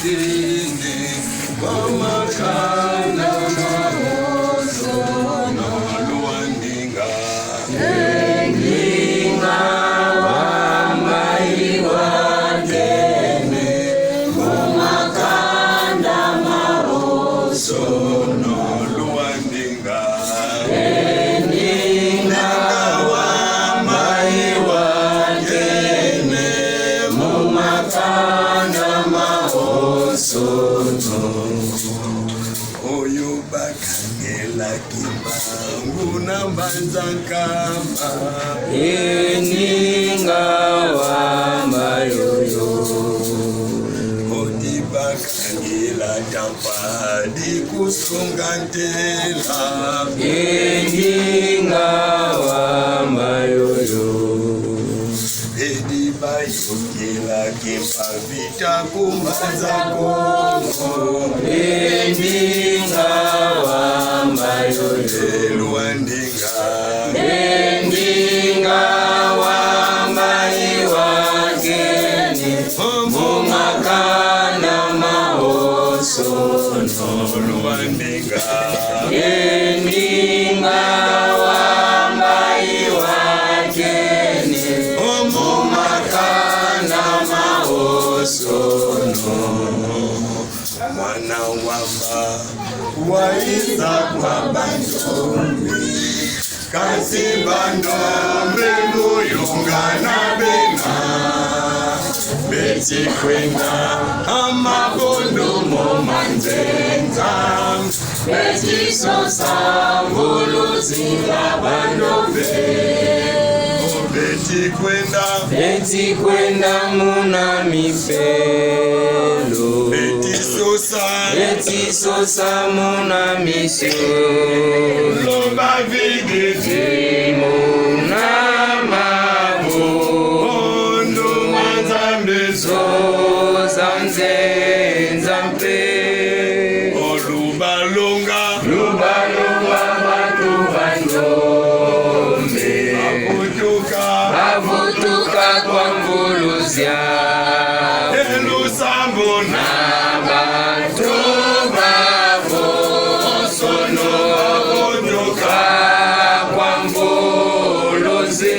wakene bamakanda maosono luandinga Ndinga wambai wakene mumakanda maosono luandinga Ndinga wambai wakene mumakanda maosono oyo bakangelaki mbangu na mbanza nkamba Eninga wambayoyo odi bakangela tampadi kusunga ntela Eninga wambayoyo edi bayokelaki mpavita kumbanza kongo Eninga wambayoyo elwandinga Endinga wambai wakene mumakanda maosono lwandinga Endinga wambai wakene mumakanda maosono mwana wamba waiza kwa bandombi kasi bandombe muyungana bena betikwenda amabondo momanzenza Betisosa mvuluzila bandombe betikwenda Beti kwenda muna mipelo betisosa Beti sosa muna misio loba videdi Muna mabo ondo manzambe zo Zoza nzenza mpe olubalonga Lubalunga batu bandombe abutuka Bavutuka kwa mvuluzya elusambona Abantu babo sono abutuka kwa mvuluzi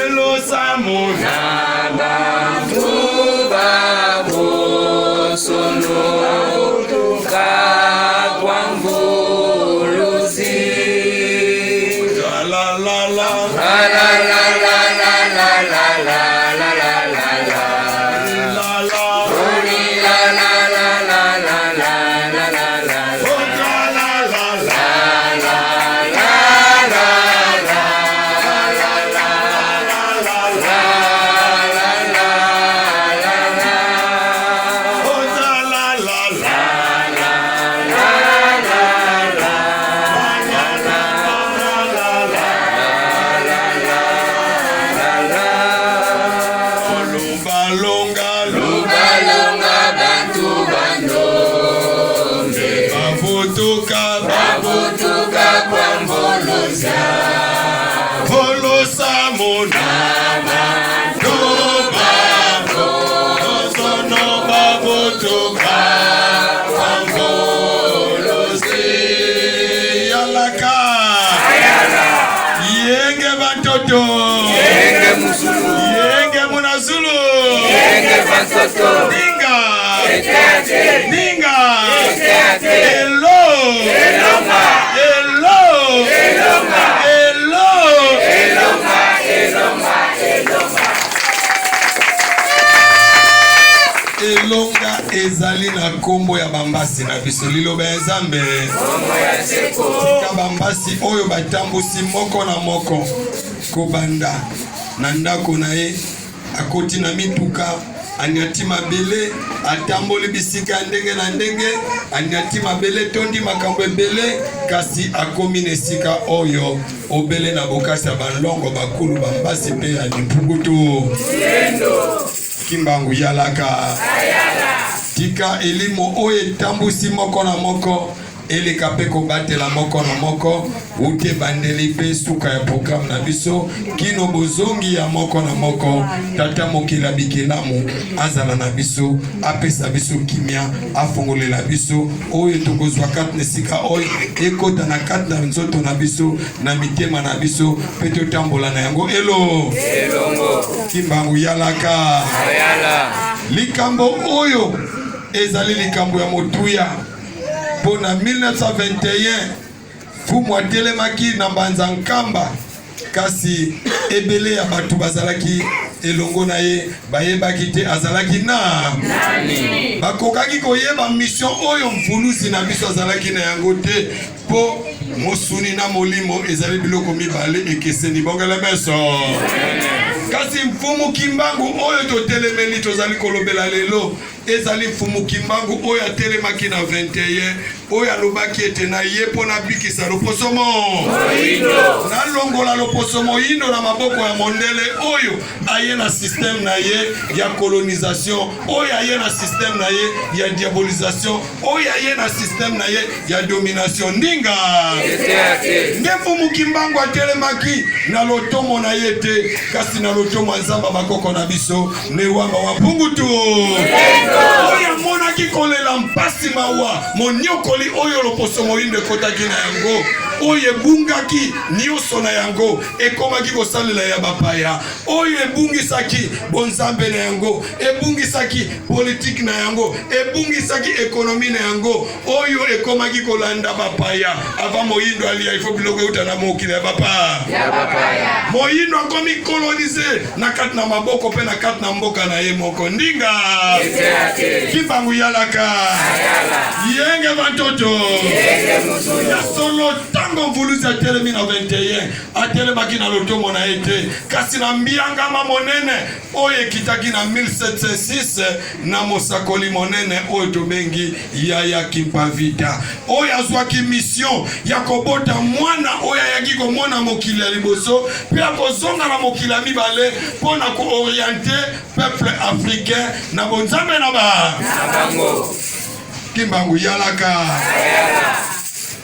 elusamuna Abantu babo sono kwa mvuluzi la la la La la la la la la la la la la la la la la Oli la la la la la la la la la la otra la la la la la la la la la la la la la la la otra la la la la la la la la la la la olubalonga Lubalonga bantu bandombe bavutuka bavutuka kwa mvuluza olusamuna abantu babo sono bavutuka kwa mvuluzi yalaka yenge batoto Yenge musulu yenge munazulu Yenge batoto ninga Eteate ninga Eteate elo Elonga elo Elonga elo Elonga Elonga Elonga Elonga ezali na nkombo ya bambasi na biso liloba ya Nzambe. Tika bambasi oyo batambusi moko na moko kobanda na ndako na ye, akoti na mituka, anyati mabele, atamboli bisika ya ndenge na ndenge, anyati mabele etondi makambo ebele, kasi akomi na esika oyo obele na bokasi ya banlongo bakulu bambasi mpe ya limpukutu. Kimbangu yalaka. Tika elimo oyo etambusi moko na moko Eleka mpe kobatela moko na moko uta ebandeli mpe suka ya programme na biso kino bozongi ya moko na moko. Tata mokili ya bikelamu azala na biso, apesa biso kimia, afongolela biso oyo tokozwa kati na esika oyo ekota na kati na nzoto na biso na mitema na biso mpe totambola na yango elo elongo. Kimbangu yalaka Ayala. Likambo oyo ezali likambo ya motuya mpo na 1921 Fumu atelemaki na Mbanza Nkamba, kasi ebele ya bato bazalaki elongo na ye bayebaki te azalaki na nani. Bakokaki koyeba mission oyo mvuluzi na biso azalaki na yango te, mpo mosuni na molimo ezali biloko mibale ekeseni. Bongele meso. Kasi Mfumu Kimbangu oyo totelemeli, tozali kolobela lelo, Ezali Mfumu Kimbangu oyo atelemaki na 21, oyo alobaki ete na ye mpo nabikisa loposo moindo, nalongola loposo moindo na maboko ya mondele oyo aye na système na ye ya colonisation, oyo aye na système na ye ya diabolisation, oyo aye na système na ye ya domination. Ndinga nde Mfumu Kimbangu atelemaki na lotomo na ye te, kasi na lotomo ya Nzambe bakoko na biso Newamba wa Mpungutu, oyo amonaki kolela mpasi, mawa, moniokoli oyo loposo moindo ekotaki na yango, oyo ebungaki nyonso na yango, ekomaki kosalela ya bapaya, oyo ebungisaki bonzambe na yango, ebungisaki politike na yango, ebungisaki ekonomi na yango, oyo ekomaki kolanda bapaya. Avant moyindo alia, ifo biloko euta na mokili ya bapaya. Moyindo akomi kolonize na kati na maboko mpe na kati na mboka na ye moko. Ndinga Kimbangu yalaka yenge bantoto ya solo. Ntango mvuluzi atelemi na 21, atelemaki na lotomo na ye te, kasi na mbiangama monene oyo ekitaki na 1706 na mosakoli monene oyo tobengi Yaya Kimpavita, oyo azwaki mission ya kobota mwana oyo ayaki komona mokili ya liboso mpe akozonga na mokili ya mibale mpo na kooriente peuple africain na bonzambe na ba bango. Kimbangu yalaka.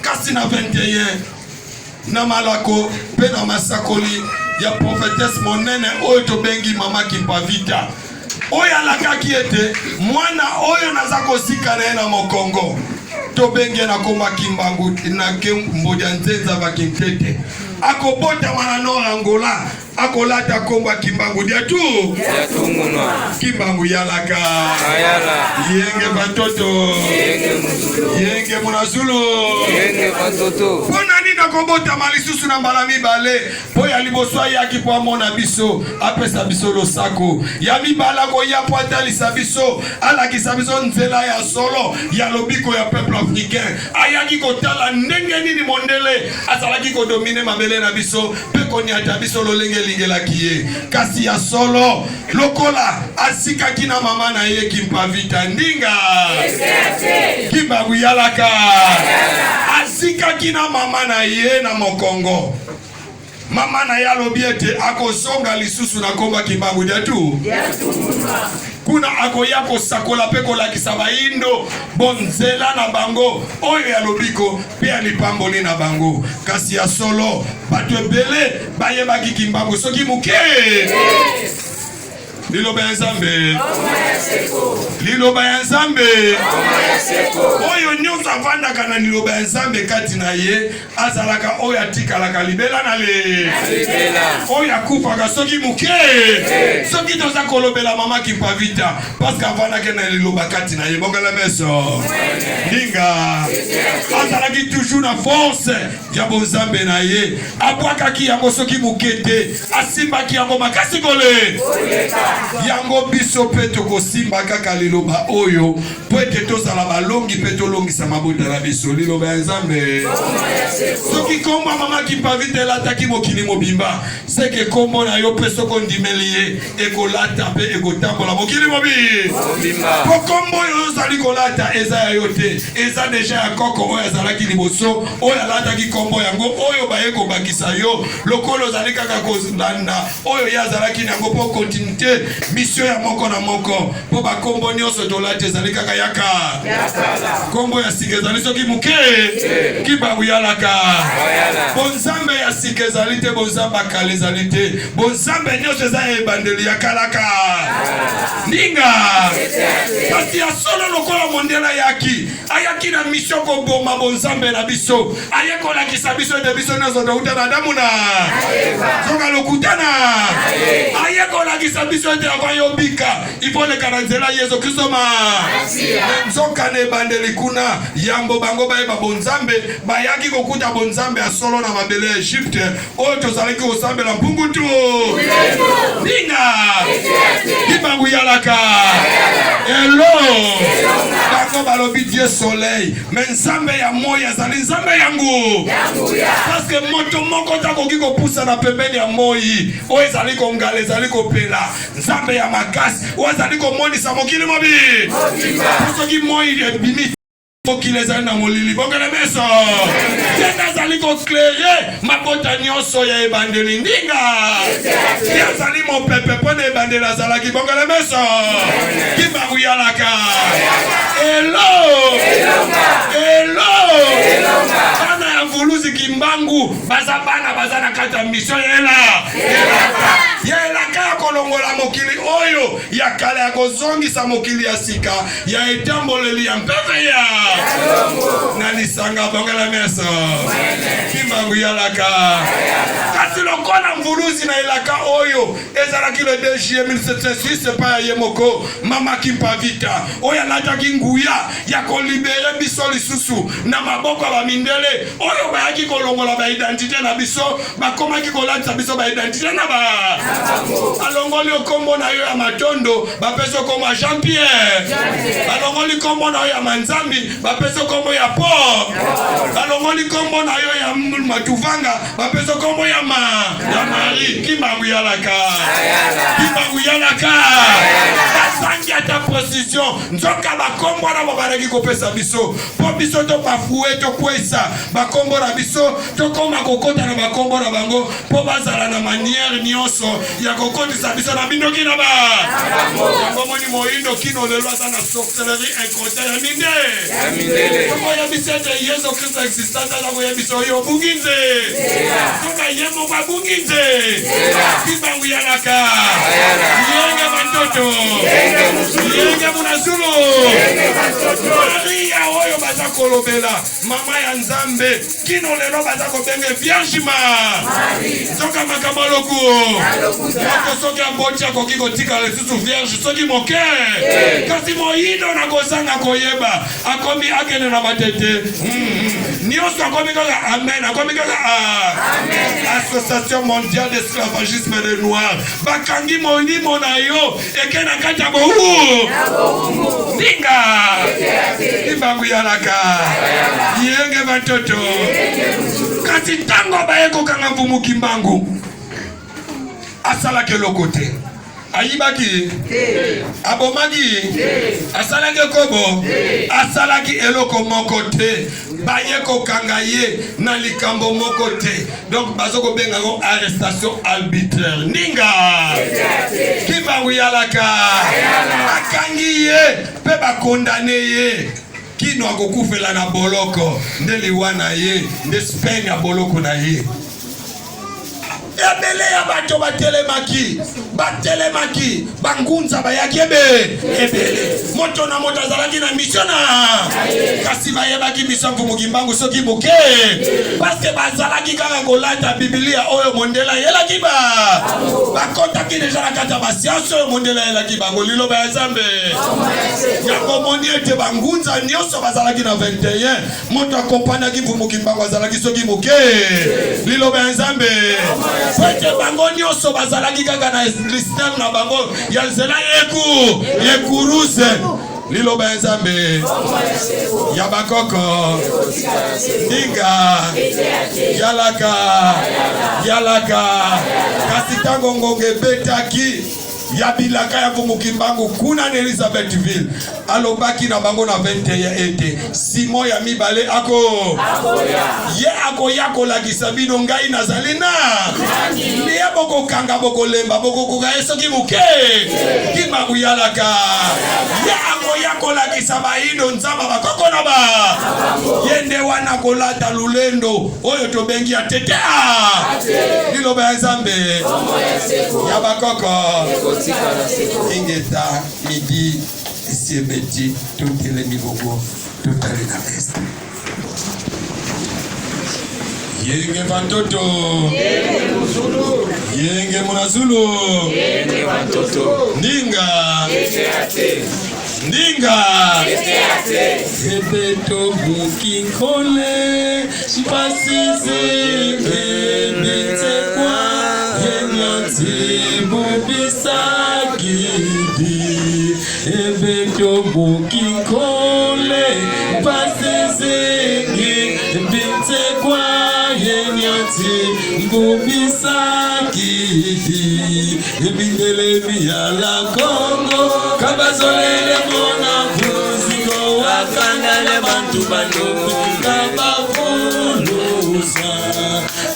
Kasi na 21, na malako mpe na masakoli ya prophetesse monene oyo tobengi Mama Kimpavita, oyo alakaki ete mwana oyo naza kosika na ye na mokongo, tobenge na komba Kimbangu na Mbodi ya Nzenza Bakintete, akobotama na Nord Angola, akolata kombo ya Kimbangu Diatu. Diatungunwa. Kimbangu yalaka. Ayala. Yenge batoto. Yenge muzulu. Yenge munazulu. Yenge batoto. Mpo na nini akobotama lisusu na mbala mibale? Mpo ya liboso ayaki mpo amona biso, apesa biso losako. Ya mibale akoya mpo atalisa biso, alakisa biso nzela ya solo ya lobiko ya peuple africain. Ayaki kotala ndenge nini mondele azalaki kodomine mabele na biso mpe konyata biso lolenge elingelaki ye. Kasi ya solo, lokola asikaki na mama na ye Kimpavita Ndinga Kimbangu yalaka, asikaki na mama na ye na mokongo. Mama na ye alobi ete akozonga lisusu na komba Kimbangu Diatu, kuna akoya kosakola mpe kolakisa bayindo bonzela na bango oyo ya lobiko mpe ya lipamboli na bango. Kasi ya solo, bato ebele bayebaki Kimbangu soki moke. Liloba ya Nzambe, liloba ya Nzambe, oyo nyonso avandaka na liloba ya Nzambe kati na ye azalaka oyo atikalaka libela na le oyo akufaka soki moke. Soki toza kolobela Mama Kimpavita, parce que avandaki na liloba kati na ye, bongela meso ndinga, azalaki toujours na force ya bonzambe na ye, abwakaki yango soki moke te, asimbaki yango makasi kole yango. Biso mpe tokosimba kaka liloba oyo mpo ete tozala balongi mpe tolongisa mabota na biso. Liloba ya Nzambe. Soki kombo ya Mama Kimpavita elataki mokili mobimba, seke kombo na yo mpe, soki ondimeli ye, ekolata mpe ekotambola mokili mobimba. Po kombo oyo ozali kolata eza ya yo te, eza deja ya koko oyo azalaki liboso, oyo alataki kombo yango, oyo baye kobakisa yo lokola ozali kaka kolanda oyo ye azalaki na yango mpo continuité. Misio ya moko na moko, mpo bakombo nyonso tolati ezali kaka yaka. Kombo ya sika ezali soki moke kimbangu yalaka. Bonzambe ya sika ezali te, bonzambe ya kala ezali te, bonzambe nyonso eza ya ebandeli ya kalaka ndinga. Kasi ya solo, lokola mondele ayaki, ayaki na mission koboma bonzambe na biso, aye kolakisa biso ete biso nyonso touta na Adamu na soka lokuta na aye kolakisa biso ete avant yobika il faut leka na nzela Yesu Kristo ma nzoka na ebandeli kuna yambo bango bayeba bonzambe, bayaki kokuta bonzambe ya solo na mabele ya Egypte oyo tozalaki kosambela mpungutu ninga kimbangu yalaka elo bango balobi Dieu soleil, me nzambe ya moi azali nzambe yango, parce que moto moko takoki kopusana pembeni ya moi oyo ezali kongala, ezali kopela. Nzambe ya makasi oyo azali komonisa mokili mobi, soki moi ebimi, mokili ezali na molili, bongela meso te azali koklere mabota nyonso ya ebandeli ndinga te azali mopepe mpo na ebandeli azalaki, bongela meso kimbangu yalaka elo elo. Bana ya Mvuluzi Kimbangu baza bana baza na kati ya mission yela ya elaka ya kolongola mokili oyo ya kala, ya kozongisa mokili ya sika ya etamboleli ya mpeve ya na lisanga, bongela meso kimbangu yalaka. Kasi lokola mvuluzi na elaka oyo ezalaki le 2 juillet 1706 epai ya ye moko Mama Kimpavita, oyo alataki nguya ya kolibere biso lisusu na maboko ya bamindele oyo bayaki kolongola baidentité na biso, bakomaki kolatisa biso baidentité na ba balongoli nkombo na yo ya Matondo, bapesi nkombo ya Jean Pierre. Balongoli nkombo na yo ya Manzambi, bapesi nkombo ya Paul. Balongoli nkombo na yo ya Matuvanga, bapesi nkombo ya ma ya Marie. Kimbangu yalaka, kimbangu yalaka. Basangi ata précision, nzoka bakombo wana babandaki kopesa biso mpo biso tobafue, tokwesa bakombo na biso, tokóma kokota na bakombo na bango, mpo bazala na manière nyonso ya kokotisa biso na bindoki na ba yango. Moni moyindo kino lelo aza na sorcellerie inconscient ya minde. Tokoyebisa ete Yesu Kristo existante, aza koyebisa oyo obungi nze, soka ye moko abungi nze. Kimbangu yalaka, yenge bantoto, yenge munazulu. Maria oyo baza kolobela mama ya Nzambe, kino lelo baza kobenge Vierge ma, nzoka makambo aloku moto soki aboti akoki kotikala lisusu vierge soki moke. Kasi moyindo na kozanga koyeba akomi akende na matete nyonso, akomi kaka amen, akomi kaka Association mondiale d'esclavagisme de noir. Bakangi molimo na yo, eke na kati ya bowu ndinga. Kimbangu yalaka, yenge batoto. Kasi ntango baye kokanga Mfumu Kimbangu, asalaki eloko te, ayibaki, abomaki, asalaki ekobo, asalaki eloko moko te. Baye kokanga ye na likambo moko te, donc baza kobenga yango arrestation arbitraire. Ndinga Kimbangu yalaka, bakangi ye mpe bakondane ye kino akokufela na boloko. Nde liwa na ye nde peine ya boloko na ye. Ebele ya bato batelemaki, batelemaki, bangunza bayaki ebe ebele, moto na moto azalaki na mission na, kasi bayebaki mission Mfumu Kimbangu soki moke, parce que bazalaki kaka kolata bibilia oyo mondele ayelaki ba bakotaki déjà na kati ya basianse oyo mondele ayelaki bango. Liloba ya Nzambe yango moni ete bangunza nyonso bazalaki na 21, moto akompanaki Mfumu Kimbangu azalaki soki moke. Liloba ya Nzambe, po ete bango nyonso bazalaki kaka na système na bango ya nzela yeku yekuruse. Liloba ya Nzambe ya bakoko, ndinga yalaka yalaka. Kasi ntango ngonga ebetaki. ya bilaka ya Mfumu Kimbangu kuna na Elizabethville. Alobaki na bango na 21 ete Simon ya mibale ako ye akoya kolakisa bino ngai nazali na liye bokokanga bokolemba bokokoka ye soki moke Kimbangu yalaka ye akoya kolakisa bayindo nzamba bakoko na ba ye nde wana kolata lulendo oyo tobengi ya tete a liloba ya Nzambe ya bakoko ingeta midi esi ebeti totelemi bongo totali na est yenge bantoto yenge munazulu ndinga ndinga ebeto bukinkole mpasi zingi bitsekwa yenyanzi bubisakidi ebeto bukinkole mpasi zingi bitsekwa yenyanzi bubisakidi ebindelemi ya la Kongo kabazolele mona vuziko wakangale bantu balonga bavuluza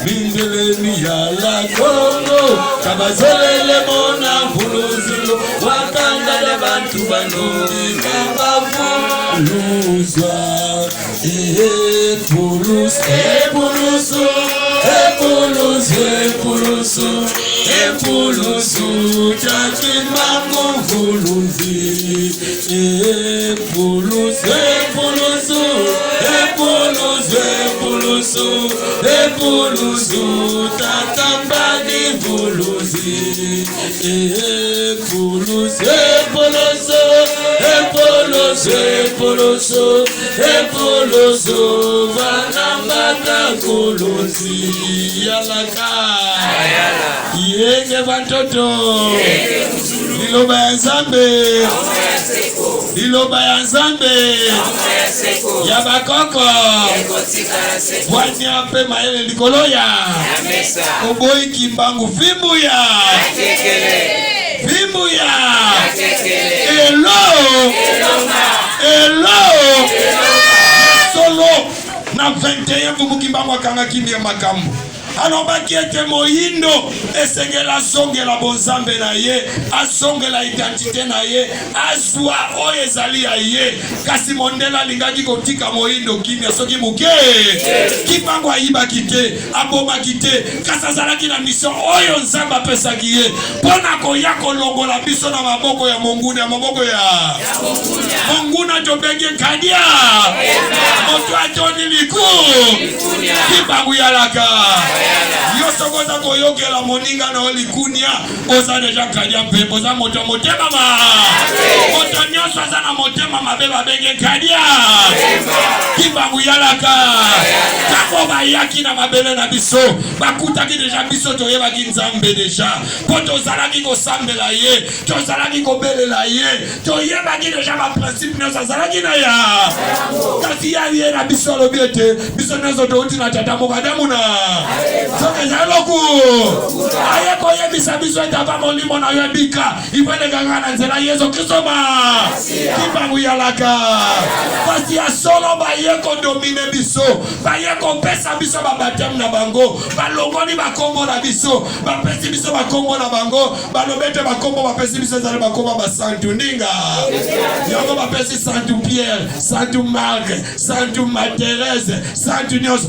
bindelemi ya la Kongo kabazolele mona vuluziko wakangale bantu balonga bavuluza Epulusu, epulusu, epulusu, epulusu, epulusu, Tshakimbangu mvuluzi. Epulusu, epulusu, epulusu, epulusu, epulusu, Tatambadi mvuluzi. Epulusu, epulusu, epulusu, epulusu, epulusu, vanambata kuluzi yalaka yenge bantoto liloba ya Nzambe liloba ya Nzambe ya bakoko bwania mpe mayele likolo ya oboyi kimbangu fimbu ya fimbu ya elo elo solo na 21 mfumu kimbangu akangaki mie makambo alobaki ete moyindo esengeli azongela bonzambe na ye azongela identite na ye azwa oyo ezali ya ye kasi mondele alingaki kotika moyindo kimia soki moke kimbangu ayibaki te abomaki te kasi azalaki na mission oyo nzambe apesaki ye mpo na koya kolongola biso na maboko ya monguna ya maboko ya monguna tobengi kadia moto atoni liku kimbangu yalaka yo soki oza koyokela moninga na yo likunia oza deja kadia mpe oza moto ya motema ma moto nyonso aza na motema mabe babenge kadia kimbangu yalaka ntango bayaki na mabele na biso bakutaki deja biso toyebaki nzambe deja mpo tozalaki kosambela ye tozalaki kobelela ye toyebaki deja baprincipe nyonso azalaki na ya kasi ya ye na biso alobi ete biso nyonso touti na tata moko adamu na soki ezali loku aye koyebisa biso ete ava molimo na yo ebika ifo kaka na nzela yesu kristo ma kimbangu yalaka kasi ya solo baye kodomine biso baye kopesa biso babateme na bango balongoli bakombo na biso bapesi biso bakombo na bango balobi ete bakombo bapesi biso ezali bakombo basantu ndinga yango bapesi santu pierre santu mark santu materese santu nyonso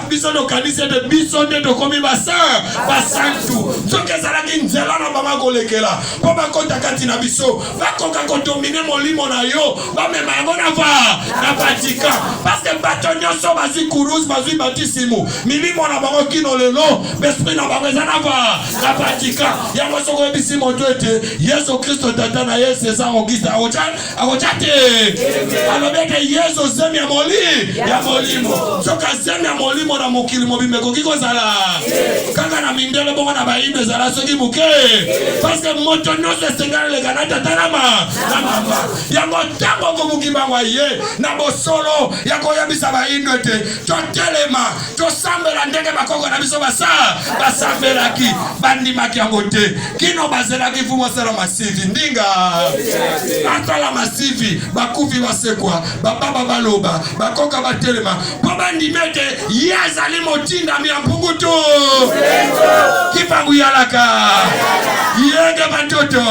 biso tokanisi ete biso nde tokomi basan basantu soki ezalaki nzela na bango kolekela mpo bakota kati na biso bakoka kodomine molimo na yo bamema yango na va na vatican parceke bato nyonso bazwi kuruse bazwi batisimu milimo na bango kino lelo besprit na bango eza na va na vatican yango soki oyebisi moto ete yesu kristo tata na ye césar auguste akotya te alobi ete yesu zemi ya moli ya molimo soki azemi ya molimo na mokili mobimba ekoki kozala. ezala kaka na mindele, bongo na bayindo ezala soki moke, parce que moto nyonso esengeli aleka na tata na ma na mama. Yango ntango okomuki bango aye na bosolo ya koyebisa bayindo ete totelema, tosambela ndenge bakoko na biso basa basambelaki, bandimaki yango te kino bazelaki mfumu asala masivi ndinga asala masivi, bakufi basekwa, bababa baloba, bakoka batelema, mpo bandimi ete ye azali motindami ya mpungutu kipangu yalaka yenge batoto.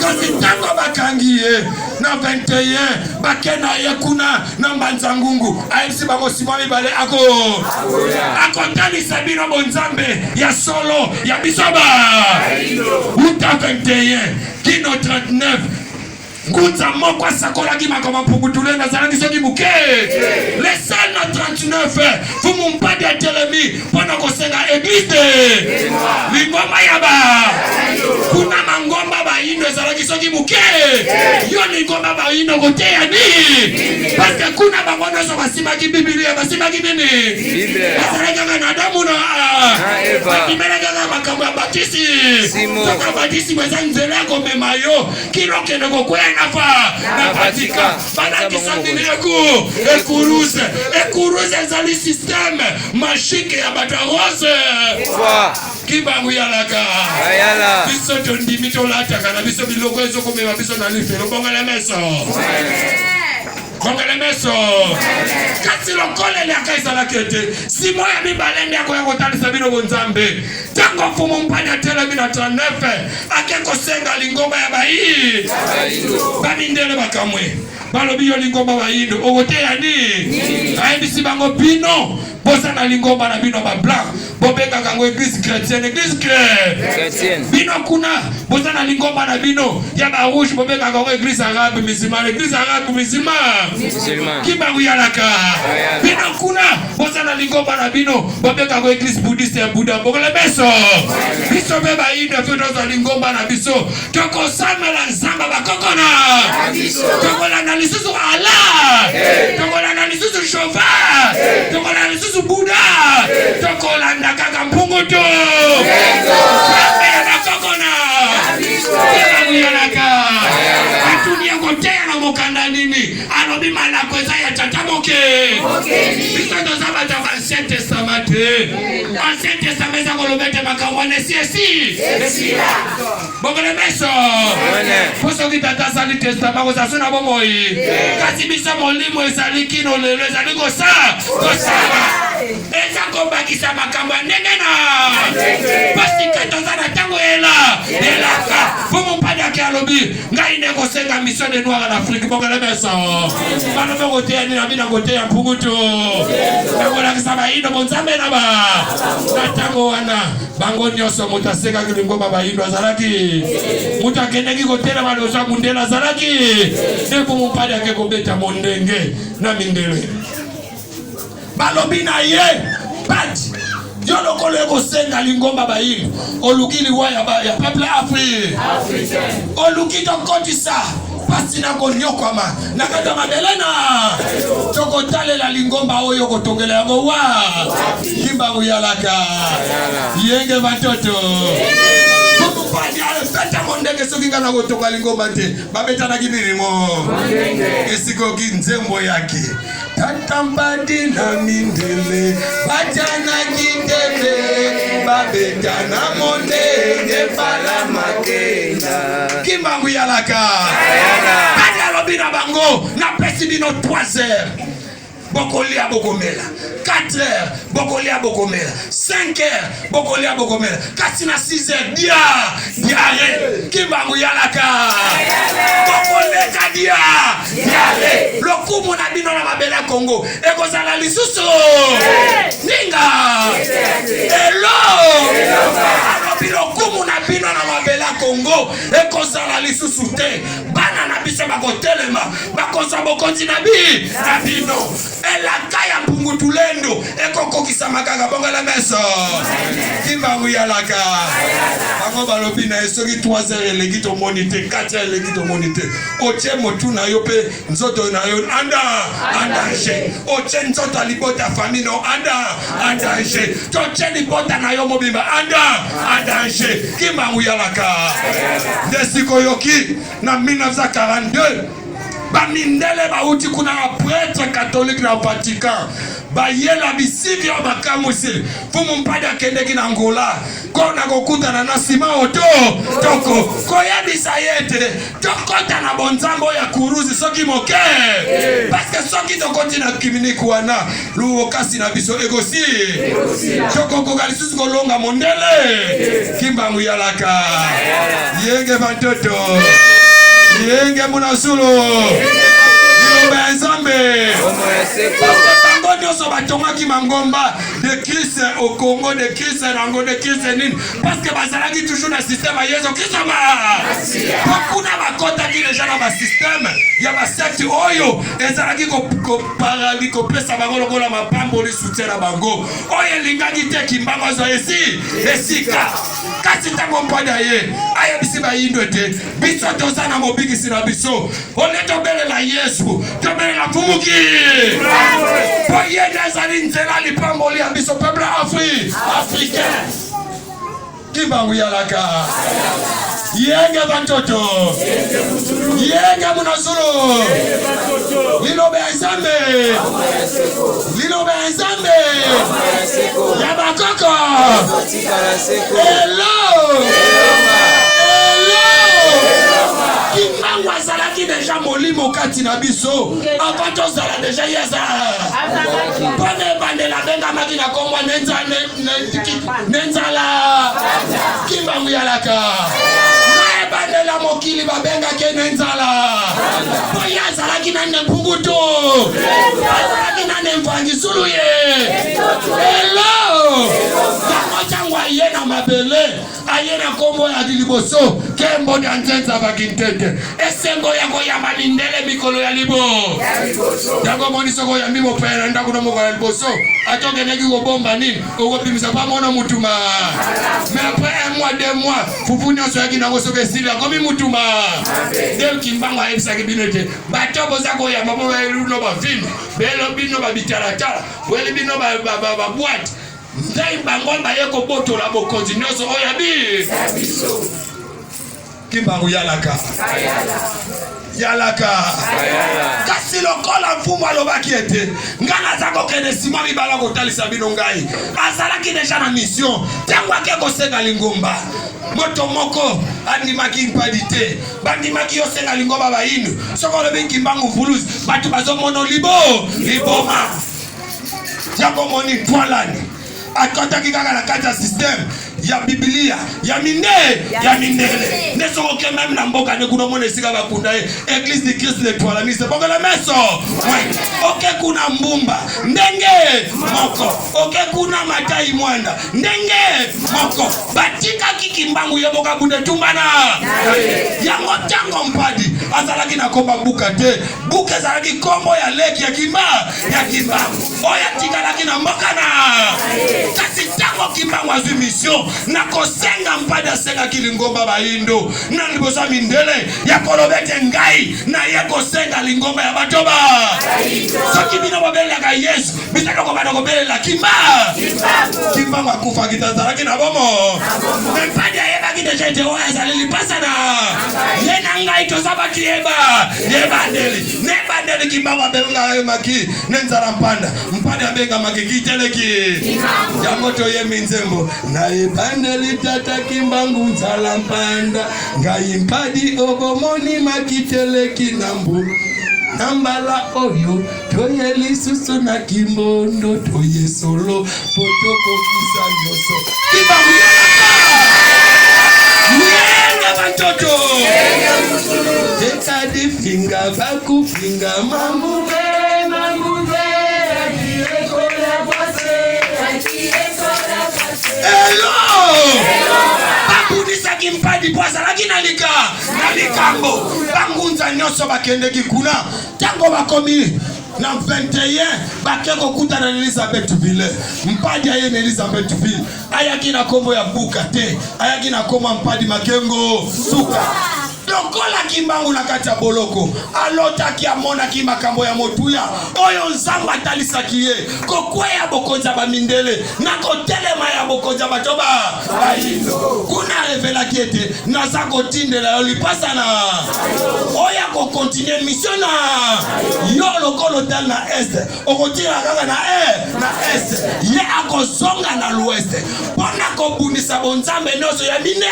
Kasi ntango bakangi ye na 21, bake na ye kuna na Mbanza Ngungu, ayebisi bango nsima mibale ako akotalisa bino bonzambe ya solo ya biso ba uta 21 kino 39. Ngunza moko asakolaki makambo mpungutulendo azalaki soki moke lesal na 39. Fumu Mpadi atelemi mpo na kosenga église lingomba ya ba kuna mangomba bayindo ezalaki soki moke. Yo lingomba bayindo koteya nini? Parce que kuna bango nyonso basimaki Bibilia, basimaki nini? Bazalaki kaka na Adamu na bandimela kaka makambo ya batisi. Soka batisi eza nzela ya komema yo kino okende kokwea na fa na Vatican. Balakisa nini? Eku ekuruze ekuruze ezali système magique ya bato ya rose. Kibangu yalaka, biso tondimi, tolataka na biso biloko ezokomema biso na lifelo. Bongela meso, bongele meso. Kasi lokola eliaka ezalaki ete simo ya mibale nde akoya kotalisa bino bonzambe. Ntango mfumu Mpani atelemi na 39, ake kosenga lingomba ya bayi bamindele, bakamwe, balobi: "Yo lingomba bayindo okoteya nini?" Ayebisi bango: "Bino boza na lingomba na bino bablanc, bobengaka yango église chrétienne, église chrétienne. Bino kuna boza na lingomba na bino ya barouge, bobengaka yango église arabe musulman, église arabe musulman." Kimbangu yalaka. Bino kuna boza na lingomba na bino, bobengaka yango église bouddhiste ya Bouddha. Bokole meso. Biso mpe bayindo mpe tozwa lingomba na biso, tokosamela Nzambe bakoko na tokolanda lisusu Allah, tokolanda lisusu Jehova, tokolanda lisusu Buddha, tokolanda kaka mpungutu Nzambe ya bakoko na yalaka. Atuni ya koteya na mokanda nini? Alobi malako eza ya tata moke. Biso toza bato ya Ancien Testament te. Ancien Testament eza koloba ete makambo wana esi esi. Bokole meso, po soki tata asali testament, kozala so na bomoi. Kasi biso molimo ezali kino lelo, ezali kosala, eza kobakisa makambo ya ndenge na pasika. Toza na ntango ela elaka po mopadi ake alobi: "Ngai nde kosenga mission de noir en Afrique." Bokele meso. Balobi: "Koteya nini?" Abi: "Na koteya mpungutu, nakolakisa bayindo bonzambe na ba." Na ntango wana bango nyonso, moto asekaki lingomba bayindo azalaki, moto akendeki kotelema liboso ya mundele azalaki nde. Mpo mopadi ake kobeta mondenge na mindele, balobi na ye: "Padi, yo lokolo ekosenga lingomba bayindo, oluki liwa ya peuple Afrique, oluki tokotisa mpasi na konyokwama na kati ya mabele na tokotalela lingomba oyo kotongela yango wa." Kimbangu yalaka yenge batoto. Mopadi abeta ndenge: "Soki ngai na kotonga lingomba te." Babetanaki nini mo esikoki nzembo yake: Tata Mpadi na mindele batianaki tembe, babetana mondenge pala makenda. Kimbangu yalaka. Kati alobi na bango: "Napesi bino 3 heures, bokolia, bokomela, 4 heures, bokolia, bokomela, 5 heures, bokolia, bokomela, kasi na 6 heures dia diarrhée." Kimbangu yalaka. Bokoleka dia diarrhée, lokumu na bino na mabele ya Kongo ekozala lisusu ninga elo. Alobi: "Lokumu na bino na mabele ya Kongo ekozala lisusu te." Bana na biso. biso bakotelema, bakozwa bokonzi na bi na bino. Elaka ya Mpungutulendo ekokokisama kaka bongo na meso. Kimbangu yalaka. Bango balobi na ye soki 3 heures eleki tomoni te, 4 heures eleki tomoni te. Otie motu na yo mpe nzoto na yo anda en danger. Otie nzoto ya libota famille no anda en danger. Totie libota na yo mobimba anda en danger. Kimbangu yalaka. Nde sikoyoki na 1942 bamindele bauti kuna na prêtre catholique na Vatican bayela bisivi oyo bakamwisi. Mfumu Mpadi akendeki na Angola ko na kokutana na Sima Oto toko koyebisa ye ete tokota na bonzambe oyo ya kuruzi soki moke, paske soki tokoti na kiminiki wana luwokasi na biso ekosi tokokoka lisusu kolonga mondele. Kimbangu yalaka yenge bantoto yenge munasulu liloba ya Nzambe. Bango nyonso batongaki mangomba de Christ au Congo, de Christ na Angola, de Christ nini, parce que bazalaki toujours na système ya Yesu Kristo ma po kuna bakotaki deja na basystème ya basecte oyo ezalaki koparali kopesa bango lokola mapamboli soutien na bango oyo elingaki te Kimbangu azwa esi esika. Kasi ntango mpadi aye ayebisi bayindo ete biso toza na mobikisi na biso, ole tobelela Yesu, tobelela Mfumuki, po ye nde azali nzela lipamboli ya biso peuple africain. Kimbangu yalaka yenge bantoto yenge munazulu liloba ya Nzambe, liloba ya Nzambe ya bakoko. Elo elo Kimbangu azalaki deja molimo kati na biso avant tozala deja ye aza mpona ebandela abengamaki na kombo nenzala Kimbangu yalaka na ebandela mokili babengaki nenzala mpo ye azalaki na nde mpungutu, azalaki na nde mvangi zulu ye elo yango ntango aye na mabele aye na nkombo ya liboso kembo ya nzenza bakintete esengo ya koyamba mindele mikolo ya libo yango omoni soki oyambi mopaya na ndako na mokolo ya liboso ata okendeki kobomba nini okobimisa pa mona mutuma, mais après un mois, 2 mois, fufu nyonso oyaki nango soki esili akomi mutuma. Nde Kimbangu ayebisaki bino ete bato boza koyamba po bayeli bafilme, belo bino babitalatala, boyeli bino baboîte, nde bango baye kobotola bokonzi nyonso oyo ya bi Kimbangu yalaka yalaka. Kasi lokola mfumu alobaki ete ngai naza kokende nsima mibala kotalisa bino ngai, azalaki deja na mission. Ntango ake kosenga lingomba, moto moko andimaki mpadi te. Bandimaki yo senga lingomba bayindu, soki olobi Kimbangu Mvuluzi, bato bazomona libo liboma. Yango moni Twalani akɔtaki kaka na kati ya système ya Bibilia ya minde ya mindele. Nde soki oke meme na mboka nde kuna omona esika bakunda ye, Église du Christ de Toilanise bongela meso. Oke kuna Mbumba ndenge moko, oke kuna Matai Mwanda ndenge moko. Batikaki Kimbangu ye moko abunda etumbana yango. Ntango mpadi azalaki na komba Buka te, Buka ezalaki nkombo ya leki ya Kimba ya Kimbangu oyo atikalaki na mboka na. Kasi ntango Kimbangu azwi mission na kosenga, mpadi asengaki lingomba bayindo na liboso ya mindele ya koloba ete ngai naye kosenga lingomba ya bato ba soki bino bobelelaka Yesu, biso tokobanda kobelela Kimba. Kimbangu akufaki te, azalaki na bomo, me mpadi ayebaki deja ete oyo azali lipasa na ye na ngai, toza bato yeba yebandeli na ebandeli. Kimbangu abengamaki ne nzala mpanda, mpandi abengamaki kiteleki. Yango toyembi nzembo na ebandeli: tata Kimbangu nzala mpanda, ngai mpadi obomoni makiteleki na mbu. Na mbala oyo toye lisusu na Kimbondo, toye solo po tokokisa nyonso. Kimbangu yenge bantoto tekadifinga bakufinga mambume mambume. Elo babundisaki. Babengaki mpadi mpo azalaki na lika na likambo. Bangunza nyonso bakendeki kuna. Ntango bakomi na 21 bake kokutana na Elizabethville. Mpadi aye na Elizabethville, ayaki na nkombo ya Buka te, ayaki na nkombo ya Mpadi Makengo Suka. Lokola Kimbangu na kati ya boloko alotaki, amonaki makambo ya motuya oyo Nzambe atalisaki ye, kokweya bokonzi ya bamindele na kotelema ya bokonzi ya bato ba bayindo. Kuna arevelaki ete naza kotindela yo lipasa na oyo akokontinue mission na yo lokola otali na est okotikala kaka na e na est, ye akozonga na l'ouest mpo na kobundisa bonzambe nyonso ya mine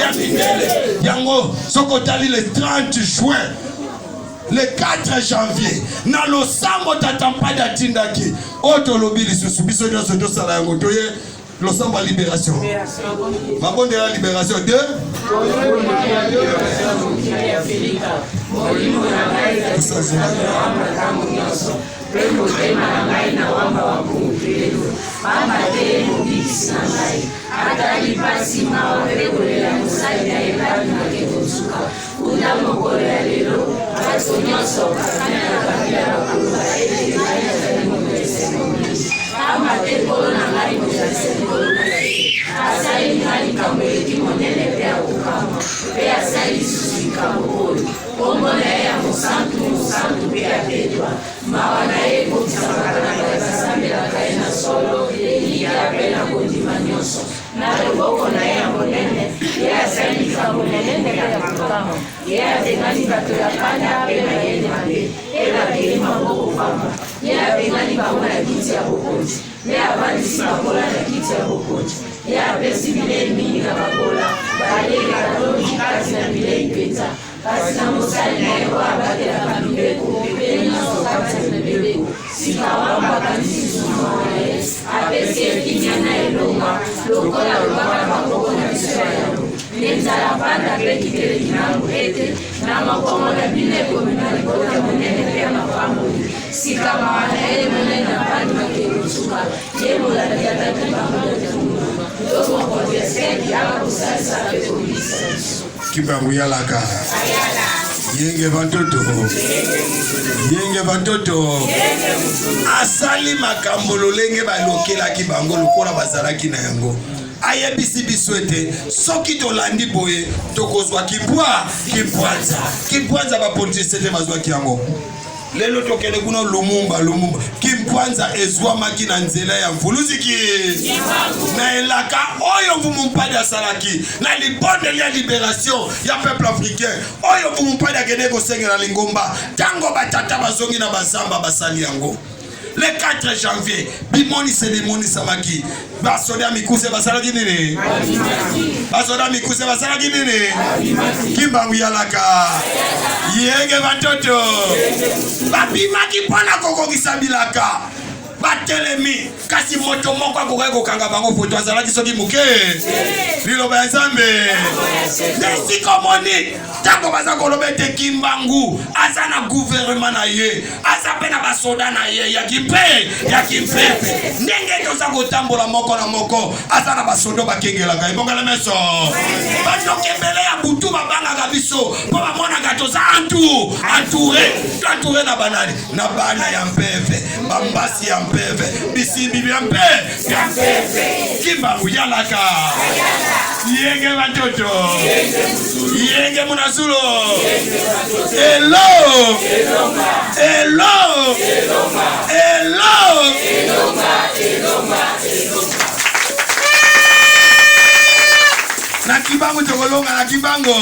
ya mindele. Yango soki otali le 30 juin, le 4 janvier na losambo tata mpadi atindaki oyo tolobi lisusu biso nyonso tosala yango, toye losambo ya liberation, mabondela ya liberation de Mpe motema na ngai na wamba wa mpungu-tulelo, pamba te ye mobikisi na ngai atali mpasi, mawa mpe kolela mosali na ye mpadi make konsuka. Uta mokolo ya lelo, bato nyonso, kabila na kabila, bakoloba ete ngai nazali moto ya esengo mingi, pamba te Nkolo na ngai mozalisi likolo na ye asali ngai likambo eleki monene mpe akokamwa, mpe asali lisusu likambo oyo kombo na ye ya mosantu, mosantu mpe apetwa. Mawa na ye ekokisamaka na baye basambelaka ye na solo, elikya mpe na kondima nyonso. Na loboko na ye ya monene, ye asali likambo monene ya kokamwa. Ye abengani bato ya kanda mpe mayele mabe, mpe bakei maboko pamba. Ye abengani bango na kiti ya bokonzi, mpe avandisi babola na kiti ya bokonzi. Ye apesi bilei mingi na babola, balei batondi kati na bilei mpenza. Kasi na mosali na ye oyo abatelaka mibeko mpe nyonso kati na mibeko, sika wamba akanisi lisusu mawa na ye, apesi ye kimia na elonga, lokola alobaka na bakoko na biso ya yambo. Nde nzala panda mpe kiteleki nango ete na mokongo na bino ekobima libota monene mpe ya mapamboli. Sika mawa na ye monene na pandi makeko suka, ye molandi ataki bango na tungulu to mokonzi ya seki akosalisa mpe kobikisa biso. Kimbangu yalaka yenge bantoto, yenge bantoto. Asali makambo lolenge balokelaki bango lokola bazalaki na yango. Ayebisi biso ete soki tolandi boye tokozwa kibwa kibwanza kibwanza. Bapolitisien te bazwaki yango. Lelo tokende kuna Lumumba, Lumumba kimpwanza ezwamaki na nzela ya mvuluziki na elaka oyo Mfumu Mpadi asalaki na libondeli ya liberation ya peuple africain, oyo Mfumu Mpadi akende kosengela lingomba. Ntango batata bazongi na bazamba, basali yango le 4 janvier. Bimoniseli emonisamaki. Basoda ya mikuse basalaki nini? Basoda mikuse basalaki nini? Kimbangu yalaka yenge batoto babimaki mpo na kokokisa bilaka. Batelemi, kasi moto moko akokaki kokanga bango foto azalaki soki moke. Liloba ya Nzambe nde esika omoni ntango baza koloba ete Kimbangu aza na gouvernement na ye, aza mpe na basoda na ye ya kimpe ya kimpepe. Ndenge toza kotambola moko na moko aza na basoda bakengelaka ebongala meso. Bandoki ebele ya butu babangaka biso mpo bamonaka toza antu entouré to entouré na banani, na bana ya mpeve, bambasi ya mpeve, bisimbi bya mpe ya mpeve. Kimbangu yalaka yenge batoto yenge munazulo elo elo elo. Na Kimbangu tokolonga, na Kimbangu.